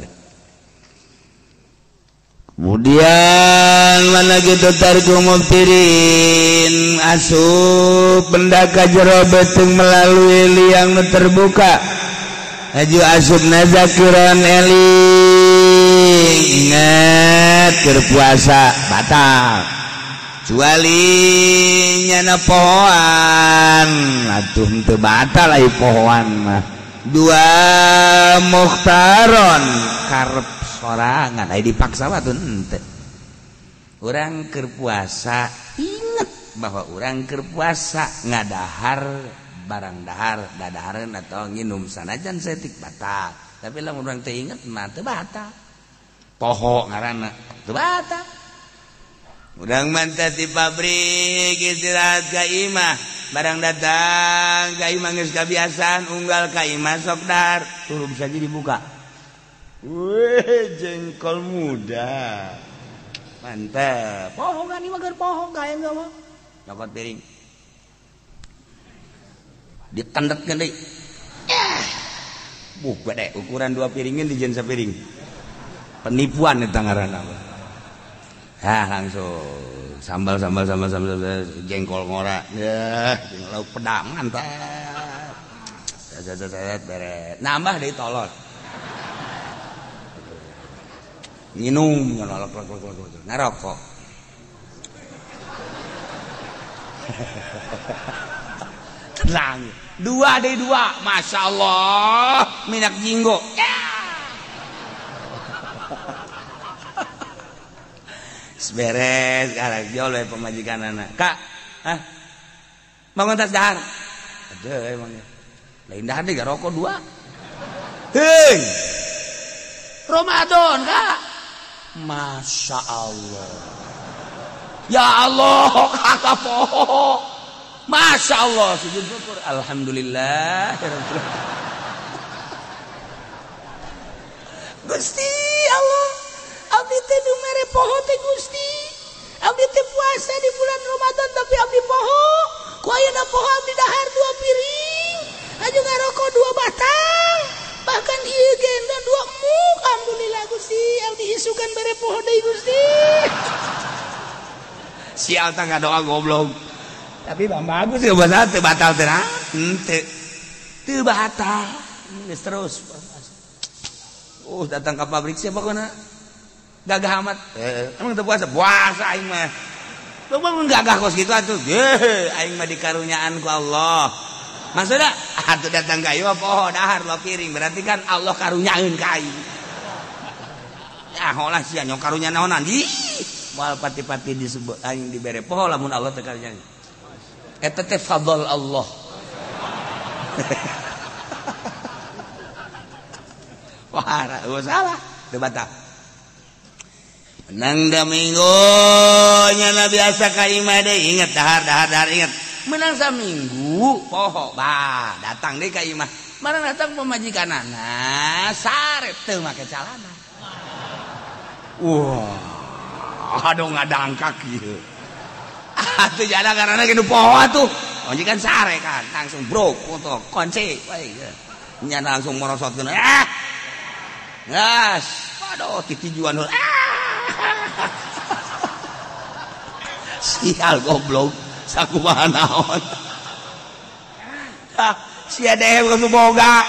[SPEAKER 2] Kemudian mana gitu tarku muftirin asup benda ka jero beuteung melalui liang nu terbuka aju asup nazakiran eling ingat keur puasa batal kecuali nyana pohoan atuh henteu batal ai pohoan mah dua mukhtaron karep sorangan ai dipaksa mah tuh henteu. Urang keur puasa inget bahwa urang keur puasa ngadahar barang dahar dadahareun atau nginum sanajan saeutik batal tapi lamun urang teu inget mah teu batal poho ngaranna teu batal.
[SPEAKER 1] Urang mantap di pabrik istirahat ka imah barang datang ka imah geus kabiasaan unggal ka imah sok dahar turun bisa jadi dibuka.
[SPEAKER 2] Weh jengkol muda
[SPEAKER 1] mantap poho kan imah keur poho ka aya mah nyokot piring ditendetkeun deui. Buh gede ukuran 2 piringin dijieun sapiring. Penipuan eta ngaranna. Hah langsung sambal sambal sambal sambal jengkol ngora. Ya, lauk pedang mantap. Set beres. Nambah deui tolol. Minum ngelok lok lok lok ngarokok. Tenang. 2 dari 2, masya Allah, minak jinggo. Ya. Beres, sekarang jauh pemajikan anak. Kak, hah? Bangun tas dahar. Aduh, emangnya. Lain dahar deh, rokok 2. Hei, Ramadan kak. Masya Allah. Ya Allah, kakak poho. Masya Allah, sujud syukur. Alhamdulillah. Gusti Allah, abdi teh nu mere poho teh Gusti. Abdi teh puasa di bulan Ramadan tapi abdi poho. Ku ayeuna poho abdi dahar 2 piring, aju ngarokok 2 batang. Bahkan ieu gendon 2 emuk. Alhamdulillah Gusti, abdi isukan mere poho deui Gusti. Sial tah ngadoa goblok. Tapi bang bagus ya bahasa teu batal teh henteu. Teu batal. Geus terus. Datang ke pabrik siapa kona? Gagah amat. Emang teu puasa? Puasa aing mah. Lu bangun gagah kos kitu atuh. Aing mah dikarunyaan ku Allah. Maksudna atuh datang ka ieu poho dahar 2 piring berarti kan Allah karunyaeun ka aing. Ya holah sia nyong karunya naonan. Ih, moal pati-pati disebut aing dibere poho lamun Allah teu karunyaeun. Eta teh fadl Allah. Wah, salah, teu batal. Menang da minggu nyana biasa ka imah deui inget dahar dahar dahar inget. Menang saminggu poho bah datang deui ka imah. Barang datang pemajikanana sare teu make calana. Wah, aduh ngadangkak ieu. Atuh jada karena gitu poho atuh. Majikan sare kan langsung bro foto kunci we. Nyana langsung merosotkeun. Ah. Gas. Aduh titijuan heula. Ah. Sial goblok sakumaha naon. Ah, sia dehem ka boga.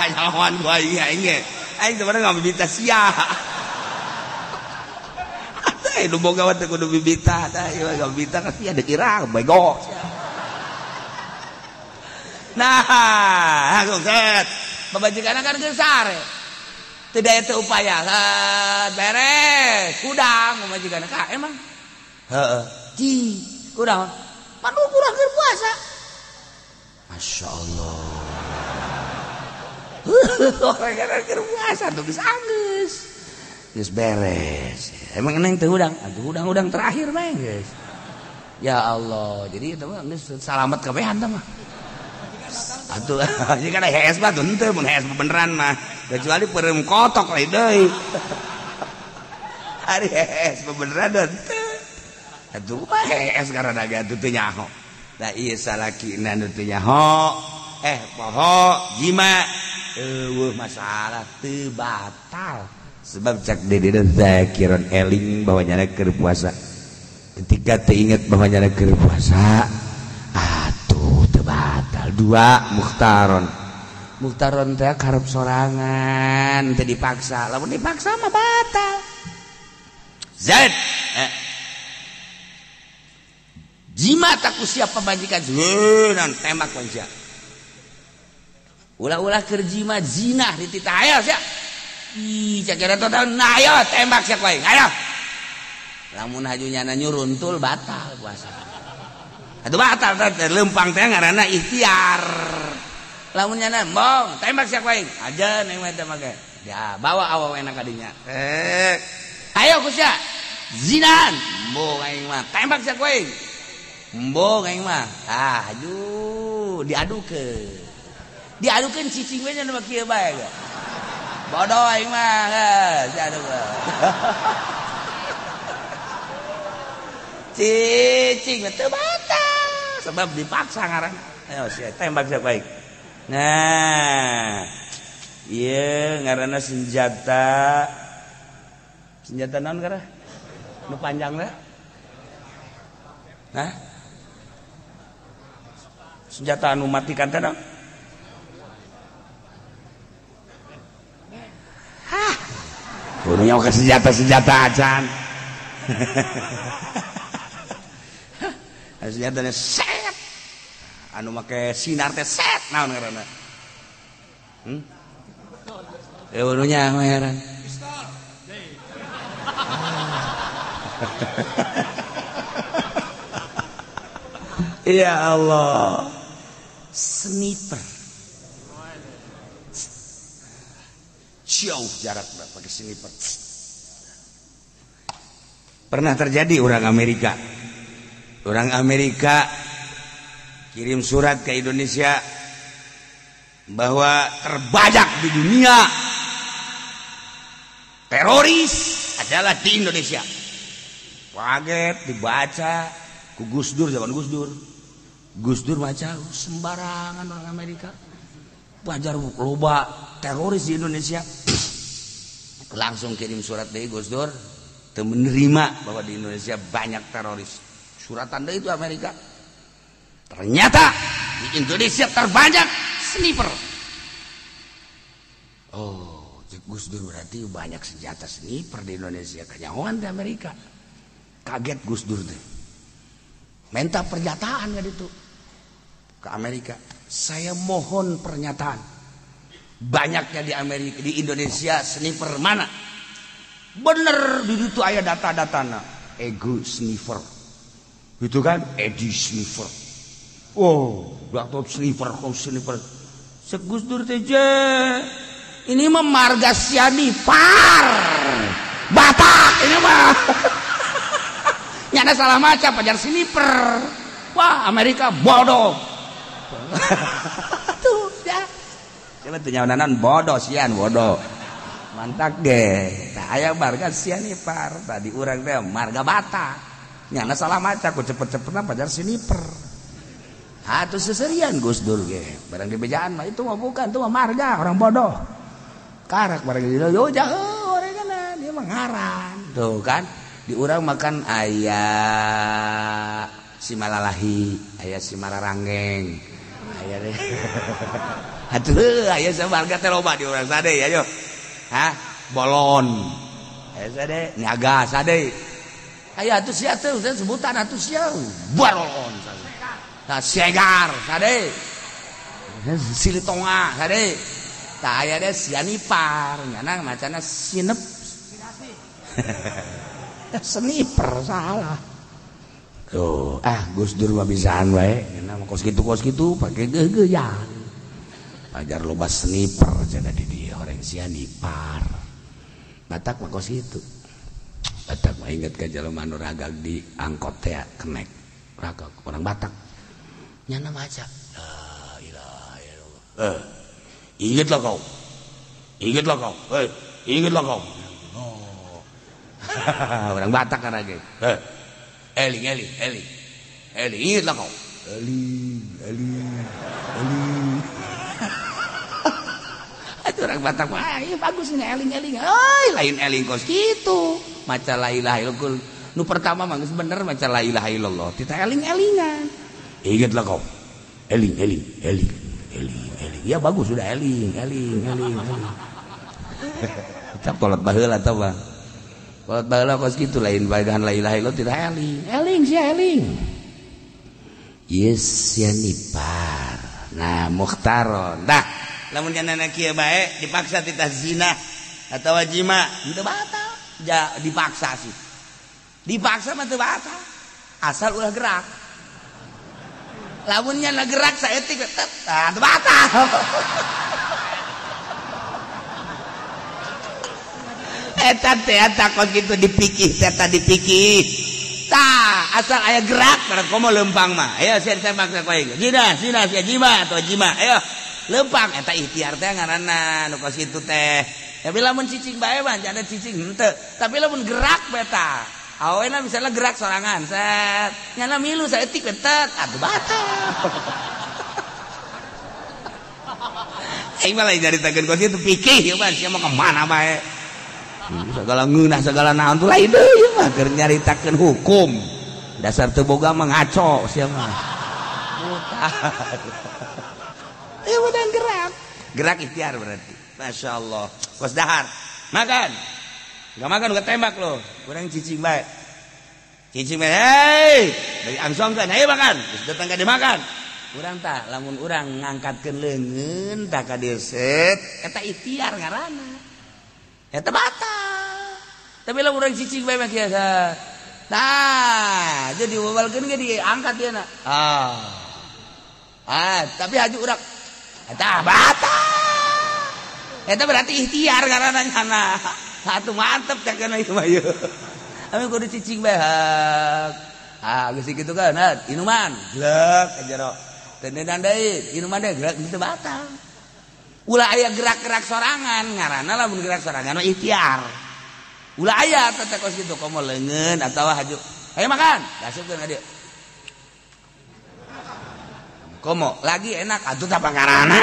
[SPEAKER 1] Kanyahoan ku aing aing ge. Aing sebenarnya ngabibita sia. Nu boga mah teu kudu bibita tah ieu ngabibita kan sia dikira bego. Nah, langsung set. Pamajikanna kan geus sare. Teu daya teu upaya. Beres, hudang pamajikanna ka emang. Heeh. Ci, kunaon? Pan urang keur puasa. Masya Allah. Orang keur puasa tuh geus anggeus. Geus beres. Emang neng teu hudang? Atuh hudang-hudang terakhir mah geus. Ya Allah, jadi itu mah geus salamet kabehan tah mah. Atuh jadi kan hees mah henteu mun hees beneran mah. Kecuali peureum kotok lain deui. Ari hees beneran henteu. Atuh mah hees karena atuh teu nyaho. Da ieu salakina nu teu nyaho, poho jima eueuh masalah teu batal. Sebab cak dede zakiron eling bahwa nyana keur puasa. Ketika teu inget bahwa nyana keur puasa, atuh teu batal. Dua mukhtaron. Mukhtaron teh karep sorangan, teu dipaksa. Lamun dipaksa mah batal. Zaid jima tak siap pamajikan zeunan tembak manusia. Ulah-ulah keur jima zinah dititah aya sia. Ih cakera total nah ayo tembak sia ku aing. Ayo. Lamun haju nyana nyuruntul batal puasa. Atuh batal teh leumpang teh ngaranna ikhtiar. Lamun nyana embong tembak sia ku aing. Aja neng mah teh make. Ya bawa awewena ka dinya. Ayo ku sia. Zinan embong aing mah tembak sia ku aing. Embong aing mah. Ah, aduh, diadukeun. Diadukeun cicing we nya nu kieu bae ge. Bodoh aing mah, geus diadukeun. Cicing teu batal sebab dipaksa ngaranna. Ayo sia tembak sia baik. Nah, ieu ngaranna senjata. Senjata naon ngaranna? Nu panjang teh? Hah? Senjata anu matikan teh dong. Hah. Kudu ke senjata-senjata acan. Senjatanya set. Anu make sinar teh set naon ngaranna? Eueuh nya heran.
[SPEAKER 3] Pistol.
[SPEAKER 1] Ya Allah. Sniper. Jauh jarak pakai sniper. Pernah terjadi orang Amerika. Orang Amerika kirim surat ke Indonesia bahwa terbanyak di dunia teroris adalah di Indonesia. Kaget dibaca ku Gus Dur, zaman Gus Dur. Gus Dur baca sembarangan orang Amerika. Wajar loba teroris di Indonesia. Langsung kirim surat dari Gus Dur teu menerima bahwa di Indonesia banyak teroris. Surat tanda itu Amerika. Ternyata di Indonesia terbanyak sniper. Oh, Gus Dur berarti banyak senjata sniper di Indonesia. Kanyahoan di Amerika. Kaget Gus Dur teh. Minta pernyataan kan itu ke Amerika. Saya mohon pernyataan. Banyaknya di Amerika, di Indonesia sniper mana? Bener di situ aya data-datana. Ego sniffer. Itu kan Edi sniffer. Oh, Dr. Sniffer, kau sniffer. Gus Dur teh ini mah marga Sianipar. Batak ini mah. Nyana salah maca pajar sniper. Wah, Amerika bodoh. Tuh ya. Coba teu nyaonanan bodoh sian bodoh. Mantak ge. Tah aya marga Sianipar, tadi urang teh marga Batak. Nyana salah maca ku cepet-cepetna pajar sniper. Atuh seserian Gus Dur ge. Barang dibejaan mah itu mah bukan, itu mah marga orang bodoh. Karak barang di yo jauh orang kana dia mah ngaran. Tuh kan. Di urang makan aya si malalahi, aya si mararanggeng. Aya deh. Atuh aya samarga teh loba di urang sade ayo. Hah? Bolon. Aya sade, niaga sade. Aya atuh sia teh sebutan atuh sia bolon. Nah, segar sade. Silitonga sade. Tah aya deh sianipar, nyana macana sinep. Sniper salah. Tuh, ah Gus Dur mah bisaan wae, nyana mah kos kitu pake geugeuyan. Ajar loba sniper cenah di dieu orang sianipar. Batak mah kos kitu. Batak mah inget ka jelema anu ragag di angkot teh kenek. Ragag orang Batak. Nyana maca la ilaha illallah. Ingatlah kau. Ingatlah kau. Ingatlah kau. Oh. Orang Batak kan lagi. Eling eling eling. Eling ingatlah kau. Eling eling eling. Itu orang Batak mah, iya bagus ini eling eling. Euy, lain eling kos kitu. Maca la ilaha illallah. Nu pertama mah geus bener maca la ilaha illallah. Tita eling-elingan. Ingatlah kau. Eling eling eling eling eling. Ya bagus sudah eling eling eling eling. Kita kolot baheula tah bang. Kolot baheula kos kitu lain baegan la ilaha illallah tidak eling. Eling sia eling. Yes sia nipar. Nah mukhtaron. Dah lamun cenah kieu bae dipaksa titah zina atawa jima henteu batal. Ja dipaksa sih. Dipaksa mah teu batal. Asal ulah gerak. Lamunnya na gerak saeutik tetep tah teu batal. Eta teh eta kos kitu dipikih teh dipikih. Tah asal aya gerak karena komo lempang mah. Ayo sia ditembak ku aing. Zina zina sia jima atau jima. Ayo lempang eta ikhtiar teh ngaranna nu kos kitu teh. Tapi lamun cicing bae mah jana cicing henteu. Tapi lamun gerak bae tah. Awena misalnya gerak sorangan, set nyana milu saeutik betet, atuh batal. Aing mah lain nyaritakeun kos kitu pikih ieu mah sia mah ka mana bae. Segala ngeunah segala naon tuh lain deui ieu mah keur nyaritakeun hukum. Dasar teu boga mah ngaco sia mah. Mutar. Ieu mah gerak. Gerak ikhtiar berarti. Masya Allah. Kos dahar. Makan. Gak makan udah tembak loh. Kurang cicing bae. Cicing bae. Hei, dari angsongkeun, ayo makan. Geus datang ka dimakan. Urang tah lamun urang ngangkatkeun leungeun tah ka dieu set, eta ikhtiar ngaranna. Eta batal. Tapi lamun urang cicing bae mah kieu. Tah, jadi dibabalkeun ge diangkat ieu na. Ah. Ah, tapi haju urang eta batal. Eta berarti ikhtiar ngaranna nyana. Atuh mantep cak kana ieu mah ieu. Ami kudu cicing bae. Ah, geus kitu kan, inuman, glek ka jero. Teu ndeunang deui, inuman deui glek geus batal. Ulah aya gerak-gerak sorangan, ngaranna lamun gerak sorangan mah ikhtiar. Ulah aya teh kos kitu komo leungeun atawa haju. Ayo makan, dasupkeun ka dieu. Komo lagi enak atuh tah pangaranna.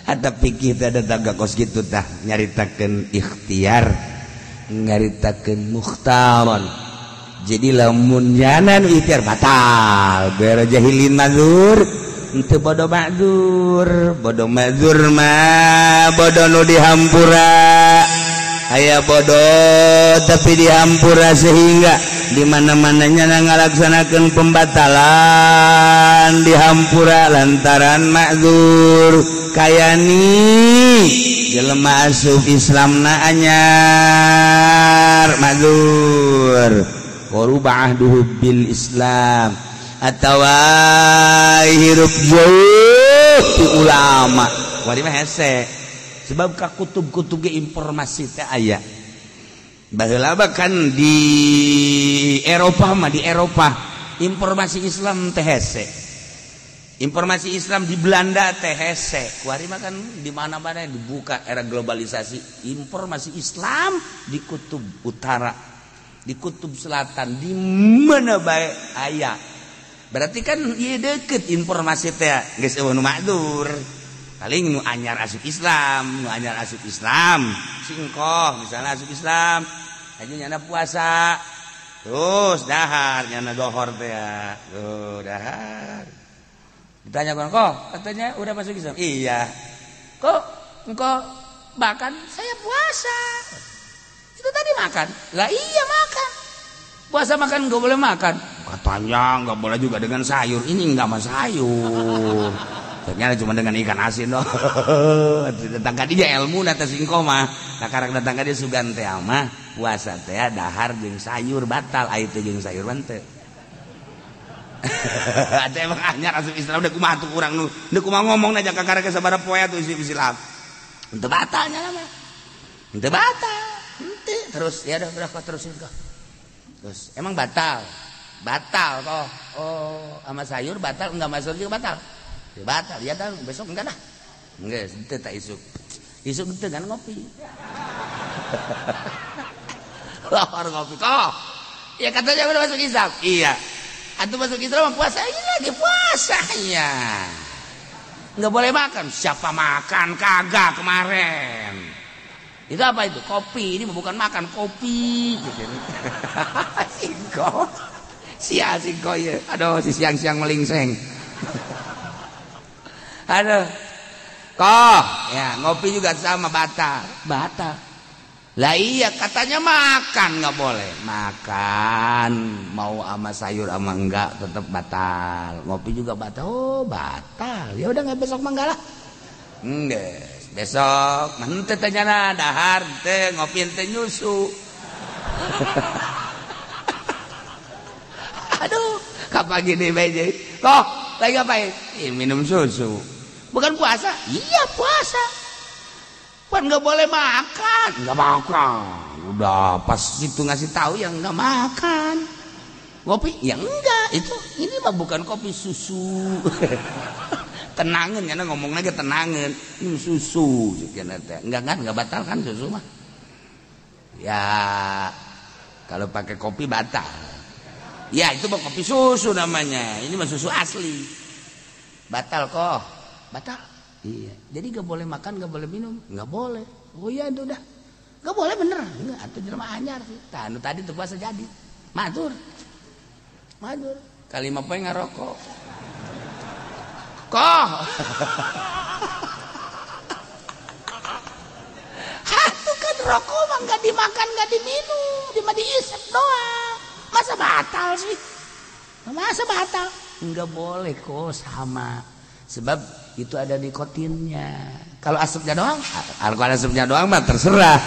[SPEAKER 1] Ada pikir ada tangga kos gitu tah nyaritakeun ikhtiar nyaritakeun mukhtaron. Jadi lamun jana nu ikhtiar batal bero jahilin mazur henteu bodoh ma'dzur. Bodoh ma'dzur mah bodoh nu dihampura. Aya bodoh tapi dihampura sehingga di mana-mananya ngalaksanakeun pembatalan dihampura lantaran ma'dzur. Kayani jelema asup Islamna anyar ma'dzur qaruba ahduhu bil Islam atawa hirup jauh ti ulama wari mah hese sebab ka kutub-kutub ge informasi teh aya baheula kan di Eropa mah di Eropa informasi Islam teh hese. Informasi Islam di Belanda teh hese. Kuari mah kan di mana-mana dibuka era globalisasi. Informasi Islam di kutub utara, di kutub selatan, di mana bae aya. Berarti kan ieu deukeut informasi teh geus eueuh nu ma'dzur. Paling nu anyar asup Islam, nu anyar asup Islam, singkoh misalnya asup Islam, haju nyana puasa. Terus dahar nyana dohor teh. Tuh dahar. Ditanya kok katanya udah masuk Islam. Iya. Kok engkau makan? Saya puasa. Itu tadi makan. Lah iya makan. Puasa makan enggak boleh makan. Kata Katanya nggak boleh juga dengan sayur. Ini nggak sama sayur. Ternyata cuma dengan ikan asin doh. Datang ka dia ilmu na teh singko mah. Nah karek datang ka dia sugan teh mah puasa teh dahar jeung sayur batal aya teh jeung sayur mah teu. Ada emang anyar asup Islam udah kumaha tuh kurang nu. Deuk kumaha ngomongna jaka karek sabaraha poe atuh Islam. Henteu batalnya mah. Henteu batal. Henteu terus ya udah kok terusin kok. Terus emang batal. Batal kok. Oh, sama sayur batal enggak sama sayur juga batal. Ya batal ya dah besok enggak dah. Enggak, henteu tak isuk. Isuk henteu kan ngopi. Lapar ngopi kok. Ya katanya udah masuk Islam. Iya. Antum masuk Islam puasa ini lagi puasanya. Enggak boleh makan. Siapa makan kagak kemarin. Itu apa itu? Kopi. Ini bukan makan, kopi. Gitu. Singko. Sia singko ya. Aduh, si siang-siang melingseng. Aduh. Koh, ya ngopi juga sama batal. Batal. Lah iya katanya makan nggak boleh. Makan mau sama sayur sama enggak tetap batal. Ngopi juga batal. Oh, batal. Ya udah nggak besok mangga lah. Enggak, besok henteu teh nyana dahar teh ngopi teh nyusu. Aduh, kapan gini bae. Kok lagi ngapain? Minum susu. Bukan puasa? Iya puasa. Pan nggak boleh makan, nggak makan. Udah pas itu ngasih tahu yang nggak makan. Kopi? Ya enggak, itu ini mah bukan kopi susu. Tenangan karena ngomong lagi tenangan. Ini susu enggak kan, enggak batal kan susu mah. Ya kalau pakai kopi batal. Ya itu mah kopi susu namanya. Ini mah susu asli. Batal kok. Batal. Iya, jadi gak boleh makan, gak boleh minum, gak boleh. Oh iya itu udah, gak boleh bener. Enggak, atau jelema anyar sih. Tah, nu tadi tuh puasa jadi. Matur. Matur. Kalima poe ngarokok. Koh. Hatuh kan rokok mah gak dimakan, gak diminum, cuma diisep doang. Masa batal sih? Masa batal? Enggak boleh kok sama. Sebab itu ada nikotinnya. Kalau asapnya doang, kalau asapnya doang mah terserah.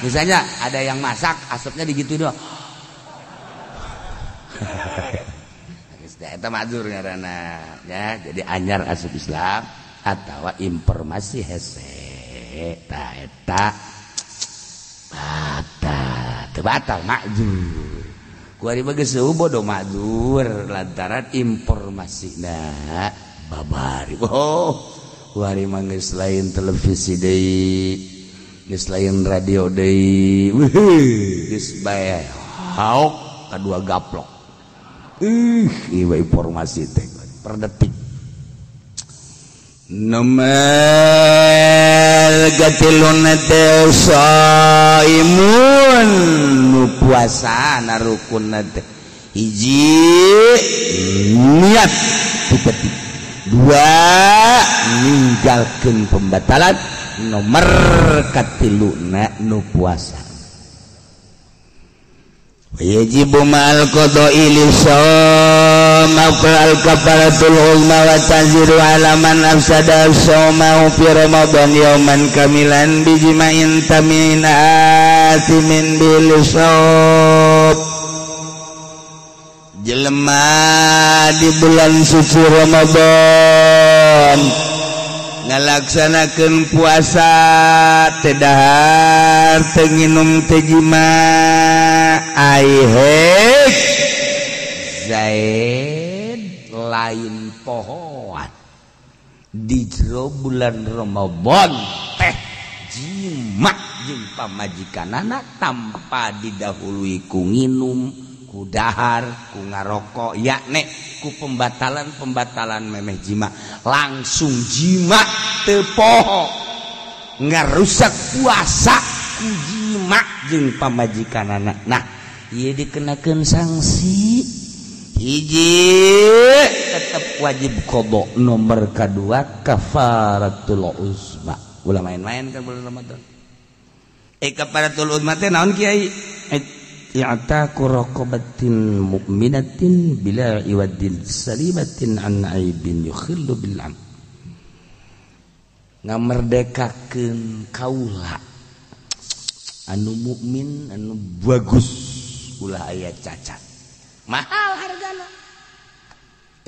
[SPEAKER 1] Misalnya ada yang masak, asapnya digitu doang. Eta mazur ngaranna ya. Jadi anyar asup Islam atawa informasi hese ta eta batal, teu batal makzur. Kuari mah geus bodoh makzur lantaran informasina babari. Oh, wari mah geus lain televisi deui, geus lain radio deui. Wih, geus bae haok kadua gaplok. Ieu informasi teh per detik.
[SPEAKER 2] Nomor katilun teh saimun
[SPEAKER 1] nu puasa na rukunna teh hiji niat titik, dua ninggalkeun pembatalan, nomor katiluna nu puasa.
[SPEAKER 2] Yajibu ma'al qada'i lisawm al kafaratul uzma wa tanziru ala man afsada sawmahu fi ramadan yawman kamilan bijima'in tamin athimin bil sawm. Jelema di bulan suci Ramadan ngalaksanakeun puasa teu dahar teu nginum teu jima ai hek
[SPEAKER 1] zaid lain pohoan di jero bulan Ramadan teh jima jeung pamajikanana tanpa didahului ku nginum ku dahar ku ngarokok yakne ku pembatalan-pembatalan memeh jima langsung jima teu poho ngarusak puasa ku jima jeung pamajikanana. Nah ieu dikenakeun sanksi hiji tetep wajib qada, nomor kadua kafaratul uzma. Ulah main-main kan bulan Ramadan. Kafaratul uzma teh naon kiai? I'taqu raqabatin mu'minatin bila iwadin salimatin an aibin yukhillu bil am. Ngamerdekakeun kaula anu mukmin anu bagus ulah aya cacat. Mahal hargana.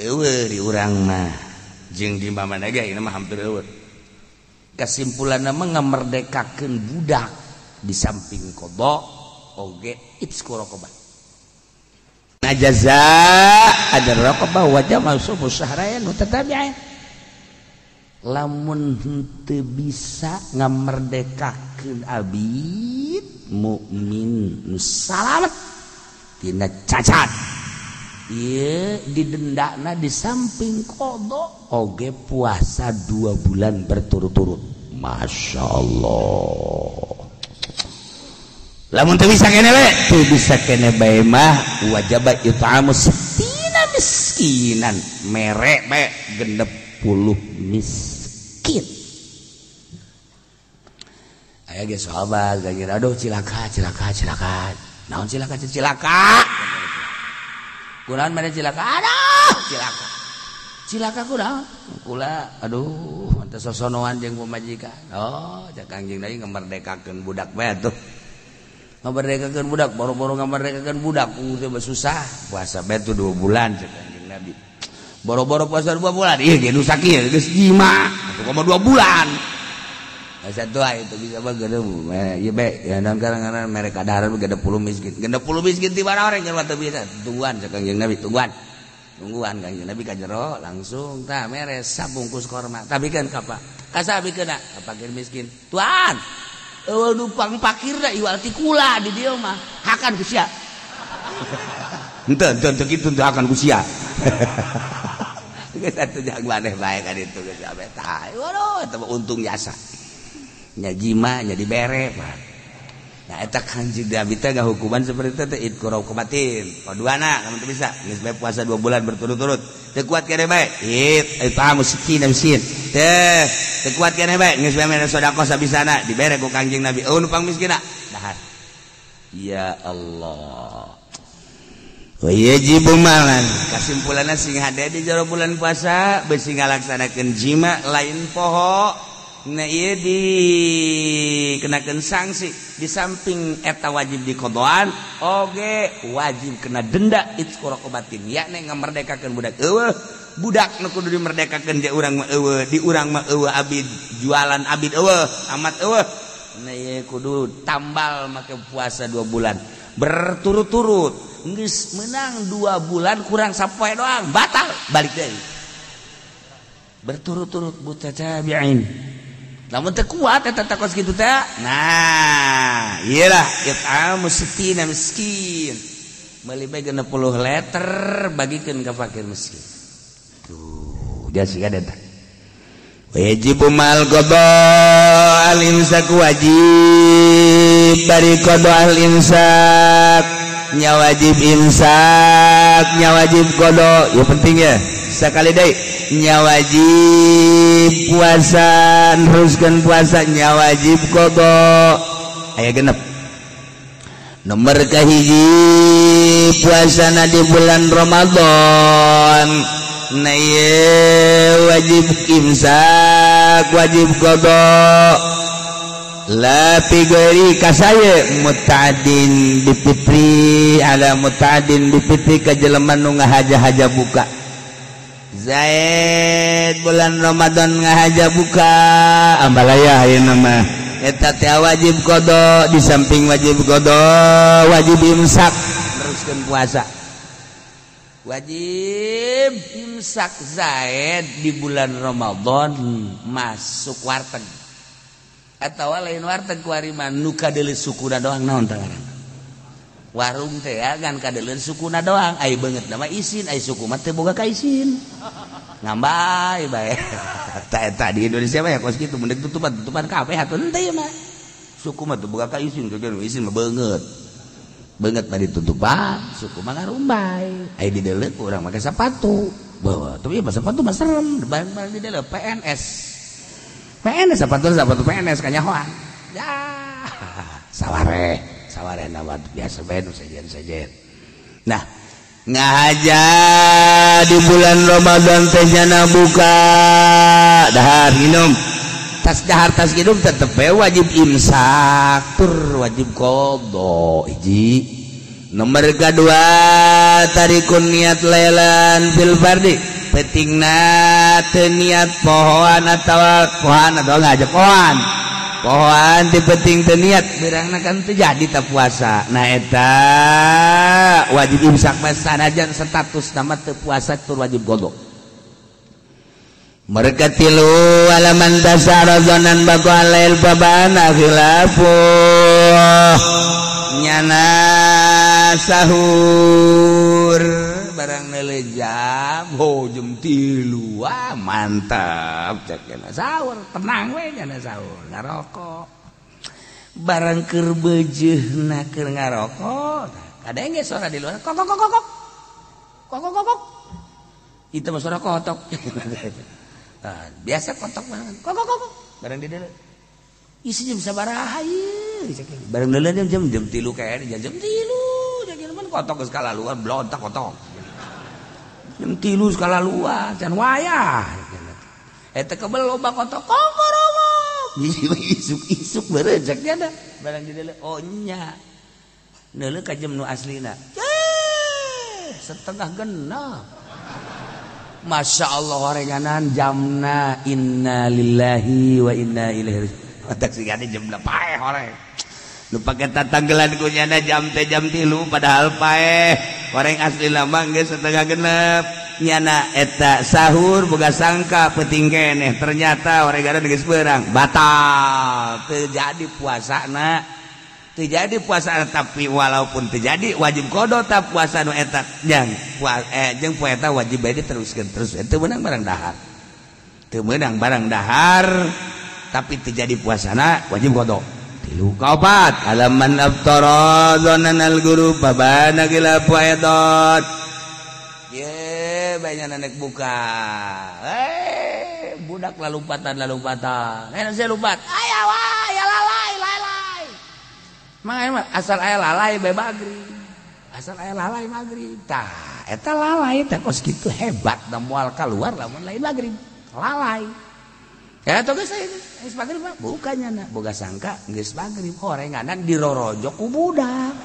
[SPEAKER 1] Eueuh di urang mah jeung di mana ge ieu mah hampir eueuh. Kesimpulanna mah ngamerdekakeun budak di samping qada oge itsku raqabah. Na jaza ada raqabah wa jamal subu syahrain mutatabi'ain. Lamun henteu bisa ngamerdekakeun abid mukmin nu salamet tina cacat. Ieu didendana di samping qada oge puasa 2 bulan berturut-turut. Masya Allah. Lamun teu bisa kene we, teu bisa kene bae mah wajib it'amu sittina miskinan, mere bae 60 miskin. Aya ge sahabat ganjir aduh cilaka cilaka cilaka. Naon cilaka cilaka? Kunaon mana cilaka? Aduh cilaka. Cilaka kunaon? Kula aduh teu sosonoan jeung pamajikan. Oh, cak Kangjeng Nabi ngamerdekakeun budak bae atuh. Ngamerdekakeun budak, boro-boro ngamerdekakeun budak teu susah. Puasa bae tuh 2 bulan cek Kangjeng Nabi. Boro-boro puasa 2 bulan, ieu ge nu sakieu geus jima, atuh kumaha 2 bulan. Asa doa itu bisa mah gede ieu bae ya naon karang-karang mere kadaharan 60 miskin. 60 miskin ti mana orang jelema teu bisa. Tungguan cek Kangjeng Nabi, tungguan. Tungguan Kangjeng Nabi ka jero langsung tah mere sabungkus korma. Tabikeun ka pa? Ka sabikeunna ka fakir miskin. Tuan, eueuh nu pangpakirna iwal ti kula di dieu mah hakan ku sia. Henteu henteu teu kitu teu hakan ku sia. Geus atuh jangan maneh bae ka ditu geus abe tah. Waduh eta mah untung jasa. Nya jima nya dibere Pak. Nah eta Kangjeng Nabi teh ngahukuman seperti itu teh itqu raqabatin. Kaduana lamun teu bisa geus bae puasa 2 bulan berturut-turut. Teu kuat kene bae. It'amu sittina miskin. Teh teu kuat kene bae geus bae mere sedekah sabisana dibere ku Kangjeng Nabi. Eueuh nu pangmiskinna dahar. Ya Allah. Wa yajibu malan. Kasimpulanna sing hade di jero bulan puasa beusi ngalaksanakeun jima lain poho. Nah ieu dikenakeun sanksi di samping eta wajib dikodoan oge wajib kena denda itqu raqabatin yakni ngamerdekakeun budak eueuh budak nu kudu dimerdekakeun di urang mah eueuh di urang mah eueuh abid jualan abid eueuh amat eueuh. Nah ieu kudu tambal make puasa 2 bulan berturut-turut geus meunang 2 bulan kurang sapoe doang batal balik deui berturut-turut mutatabi'in. Lamun teu kuat eta takos kitu teh. Nah, iyalah it'amu sittina miskin. Meuli bae 60 liter bagikeun ka fakir miskin. Tuh, dia sih ada tah.
[SPEAKER 2] Wajib mal qada al imsak wajib bari qada al imsak nya wajib imsak nya wajib qada. Ya penting ya. Sekali deui nya wajib puasa neruskeun puasa nya wajib qada. Aya genep. Nomor kahiji puasana di bulan Ramadan. Nah ieu wajib imsak wajib qada. La pigori kasaye muta'adin bipitri ala muta'adin bipitri ka jelema nu ngahaja-haja buka. Zaid bulan Ramadan ngahaja buka ambalaya ayeuna mah eta teh wajib qada di samping wajib qada wajib imsak
[SPEAKER 1] neruskeun puasa. Wajib imsak Zaid di bulan Ramadan masuk warteg atawa lain warteg kuari mah nu kadeuleu sukuna doang naon teh ngaranna. Warung teh ya kan kadeuleu sukuna doang ai beungeut mah isin ai suku mah teu boga ka isin. Ngambay bae. Tah eta di Indonesia mah ya kos kitu mending tutupan-tutupan kabeh atuh henteu mah. Suku mah teu boga ka isin, isin mah beungeut. Beungeut mah ditutupan, suku mah ngarumbay. Ai di deuleu urang make sapatu. Bawa, tapi mah sapatu mah serem, barang-barang di deuleu PNS. PNS sepatu PNS kanyahoan. Ya, saware, sawarehna biasa bae nu sejen-sejen. Nah, ngahaja di bulan Ramadan teh nyana buka dahar minum. Tas dahar tas minum tetep bae wajib imsak tur wajib qadha hiji. Nomor kedua tarikun niat lailan fil fardi. Pentingna teu niat pohoan atawa pohoan atau ngaja pohoan. Pohoan ti penting teu niat beurangna kan teu jadi ta puasa. Nah eta wajib imsak mah sanajan status nama teu puasa tur wajib qadha. Mereka tilu alaman tasara zonan baku alail babana khilafu nyana sahur barang nele jam ho jam 3 wah mantap cek nyana sahur tenang we nyana sahur ngarokok barang keur beujeuna keur ngarokok kadenge suara di luar kok kok kok kok kok kok kok itu mah suara kotok. Nah, biasa kotok banget kok kok kok barang di dalam isi jam sabaraha ieu barang dalam jam jam 3 kayaknya jam 3 jadi man kotok geus kalaluan blontak kotok jam 3 skala luar can wayah eta kebel loba kotok kongkorongok isuk-isuk berejak dia ada barang di dalam oh nya neuleuh ka jam nu aslina setengah genap. Masya Allah orenganan jamna inna lillahi wa inna ilaihi raji'un. Otak sih ada jam paeh horeng. Nu pake tatanggelan ku nyana jam teh jam 3 padahal paeh. Horeng asli lama geus setengah genep. Nyana eta sahur boga sangka peuting keneh ternyata orenganan geus beurang. Batal teu jadi puasana. Teu jadi puasa tapi walaupun terjadi wajib qadha ta puasa nu eta jang jeung poe eta wajib bae diteruskeun terus teu meunang barang dahar teu meunang barang dahar tapi terjadi puasana wajib qadha. 3 kaopat alaman aftara dzanan al guru babana gila poedot ye banyak nek buka budak lalumpatan saya lumpat aya wae lalai lalai mang asal aya lalai bae magrib asal aya lalai magrib tah eta lalai teh kos kitu hebat da moal kaluar lamun lain magrib lalai ya atuh geus geus magrib mah bukannya na boga sangka geus magrib horenganan dirorojok ku budak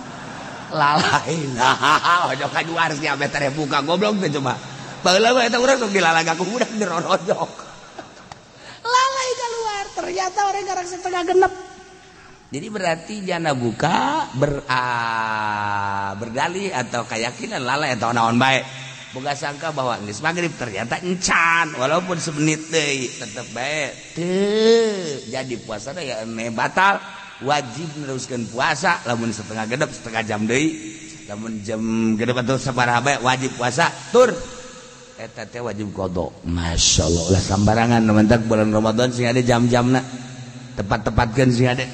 [SPEAKER 1] lalai nah ojo ka juar sia beh teh buka goblok teh coba baheula mah eta urang sok dilalaga ku budak dirorojok lalai keluar ternyata orang garang setengah genep. Jadi berarti jana buka berdalih atau keyakinan lalai atau naon bae. Boga sangka bahwa geus magrib ternyata encan walaupun semenit deui tetep bae teu jadi puasana ya ene batal wajib neruskeun puasa lamun setengah genep setengah jam deui lamun jam genep atau sabaraha bae wajib puasa tur eta teh wajib qadha. Masyaallah ulah sambarangan mentak bulan Ramadan sing ada jam-jamna tepat-tepatkeun sing ada.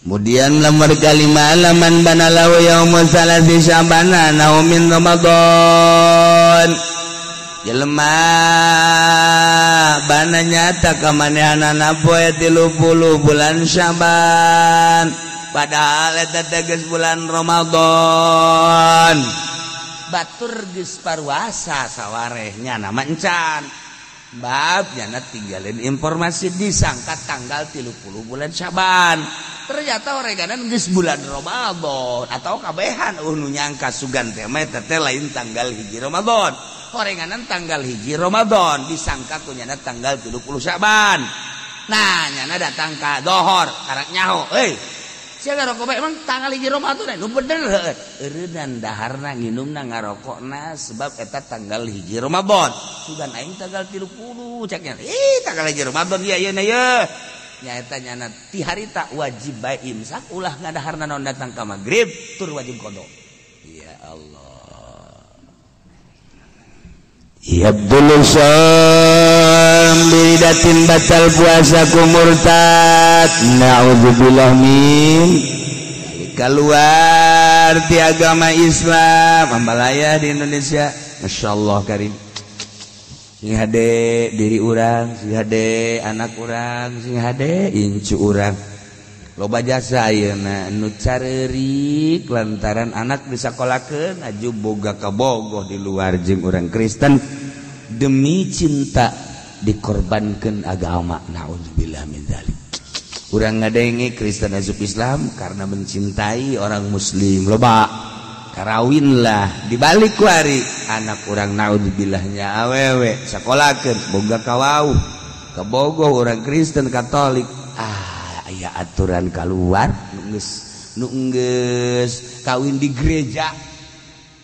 [SPEAKER 1] Kemudian lamar kalima laman banalahu yaumu salasi sya'bana naumin Ramadan. Jelema bana nyata kamanehanana poe 30 bulan Sya'ban. Padahal eta teh geus bulan Ramadan. Batur geus paruasa sawarehnya nama encan. Bab nyana tinggalin informasi disangka tanggal 30 bulan Sya'ban. Ternyata oreganan geus bulan Ramadan atau kabehan nu nyangka sugan teh mah eta teh lain tanggal 1 Ramadan. Orenganan tanggal 1 Ramadan disangka ku nyana tanggal 30 Sya'ban. Nah, nyana datang ka dohor karak nyaho, euy. Sia ngarokok bae emang tanggal 1 Ramadan nu bener heueuh. Eureunnan daharna nginumna ngarokokna sebab eta tanggal 1 Ramadan. Sugan aing tanggal 30 cek nya. Ih, tanggal 1 Ramadan ieu ayeuna ye. Nyaeta nyana ti harita wajib bae imsak ulah ngadaharna naon datang ka magrib tur wajib qadha. Ya Allah. Yabdul shaum bidatin batal puasa ku murtad. Na'udzubillah min keluar ti agama Islam ambalaya di Indonesia. Masyaallah karim. Sing hade diri urang, sing hade anak urang, sing hade incu urang. Loba jasa ayeuna nu careurik lantaran anak disakolakeun aju boga kabogoh di luar jeung urang Kristen demi cinta dikorbankeun agama. Naudzubillah min dzalik. Urang ngadenge Kristen asup Islam karena mencintai orang muslim. Loba karawinlah dibalik ku ari anak urang naudzubillah-nya awewe sakolakeun boga kawau kabogoh urang Kristen Katolik. Ah, aya aturan keluar nu geus kawin di gereja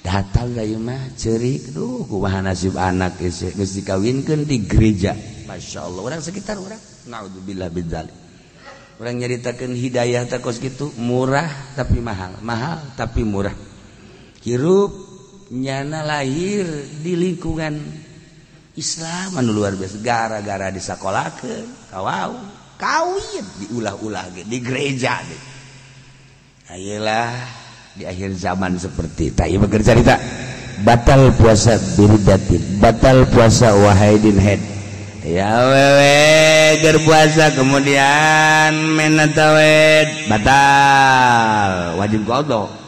[SPEAKER 1] datang ka ieu mah ceurik duh kumaha nasib anak geus geus dikawinkeun di gereja. Masyaallah urang sekitar urang naudzubillah min dzalik. Urang nyaritakeun hidayah teh kos kitu murah tapi mahal, mahal tapi murah. Hirup nyana lahir di lingkungan Islam anu luar biasa gara-gara disakolakeun kawau kawin diulah-ulah ge di gereja ge. Ayelah di akhir zaman seperti tah ieu beker carita batal puasa biridatin, batal puasa wahaidin head. Ya wewe ger puasa kemudian menatawed batal wajib qadha.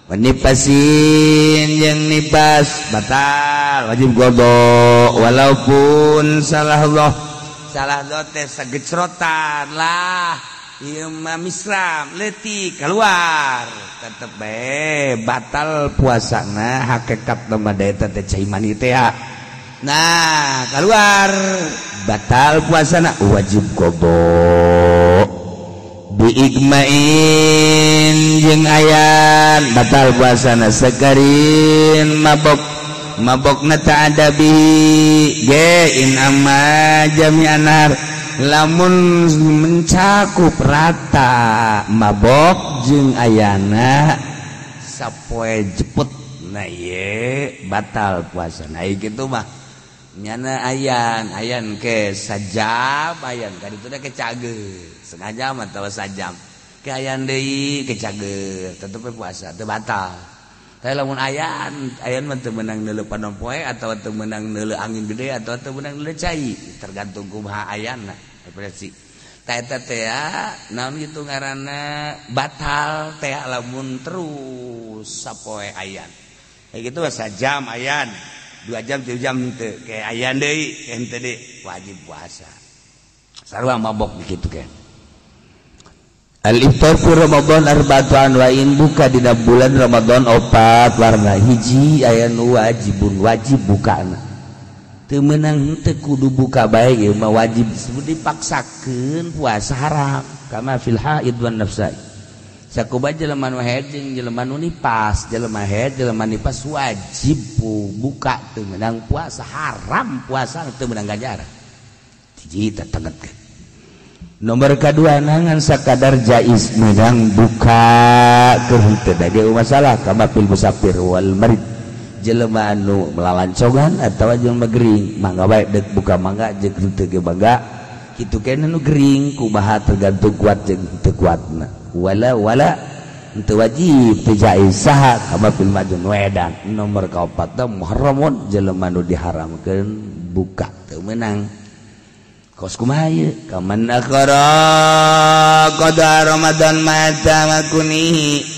[SPEAKER 1] Menipasin yang nipas batal wajib qadha walaupun salah Allah. Salah teh sagecrotan lah ieu mah misram leutik keluar tetep bae batal puasana hakikat mah eta teh cai mani teh. Nah keluar batal puasana wajib qadha. Biigmain jeung ayan batal puasana sekarin mabok mabokna ta'ada bihi ge in amma jami'an nar lamun mencakup rata mabok jeung ayana sapoe jeput nah ye batal puasa. Nah kitu mah nyana ayan ayan ke sajam ayan kaditu teh ke cager setengah jam atawa sajam ke ayan deui ke cager tetep puasa teu batal. Tapi lamun ayan ayan mah teu meunang neuleuh panon poe atawa teu meunang neuleuh angin gede atawa teu meunang neuleuh cai tergantung kumaha ayana apresi. Ta eta teh naon kitu ngaranna batal teh lamun terus sapoe ayan. Kayak gitu sajam ayan 2 jam 3 jam teu kayak ayan deui henteu deui wajib puasa. Sarua mabok kitu ke. Al-iftar fi Ramadan arba'atu anwa'in buka dina bulan Ramadan opat warna hiji aya nu wajibun wajib bukana. Teu meunang teu kudu buka bae ieu mah wajib dipaksakeun puasa haram kama fil haid wan nafsa. Sakuba jelema nu haid jeung jelema nu nipas, jelema haid jelema nipas wajib buka teu meunang puasa haram puasa teu meunang ganjaran. Hiji teh tegetkeun. Nomor kedua nangan sakadar jaiz meunang buka keur henteu da dia masalah kama fil musafir wal marid. Jelema anu melalancongan atawa jelema gering mangga bae deuk buka mangga jeung henteu ge mangga kitu keneh nu gering kumaha tergantung kuat jeung henteu kuatna. Wala wala henteu wajib teu jaiz saha kama fil majnun wedan. Nomor kaopat teh muharramun jelema nu diharamkeun buka teu meunang. Kos kumaha ieu kaman akhara qada Ramadan mata makunihi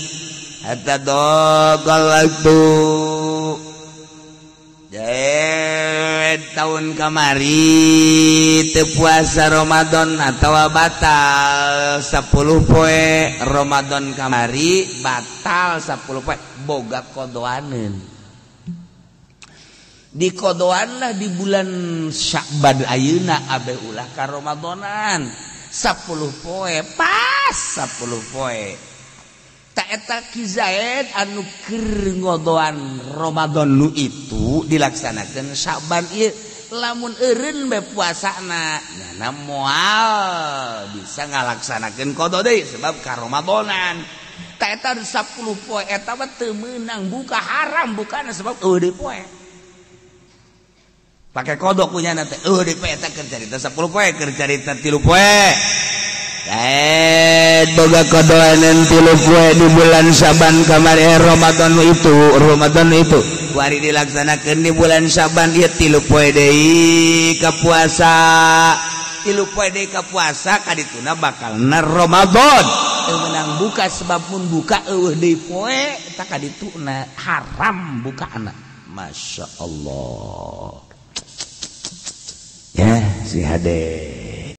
[SPEAKER 1] hatta daqal waktu. Jae tahun kamari teu puasa Ramadan atawa batal 10 poe Ramadan kamari batal 10 poe boga kodoaneun. Dikodoan lah di bulan Sya'ban ayeuna abe ulah ka Ramadanan 10 poe pas 10 poe. Ta eta Ki Zaid anu keur ngodoan Ramadan nu itu dilaksanakeun Sya'ban ieu lamun eureun bae puasana nyana moal bisa ngalaksanakeun qada deui sebab ka Ramadanan. Ta eta 10 poe eta mah teu meunang buka haram bukana sebab eueuh deui poe. Pakai kodok punya nanti, di eta keur carita 10 poe, keur carita 3 poe. Boga kodoanan 3 poe di bulan Syaban kamari Ramadan itu, Kuari dilaksanakeun di bulan Syaban ieu 3 poe deui ka puasa.
[SPEAKER 2] 3 poe deui ka puasa kadituna bakal na Ramadan.
[SPEAKER 1] Teu meunang buka sebab mun buka eueuh deui poe eta kadituna haram bukaana.
[SPEAKER 2] Masya Allah. Ya si hade.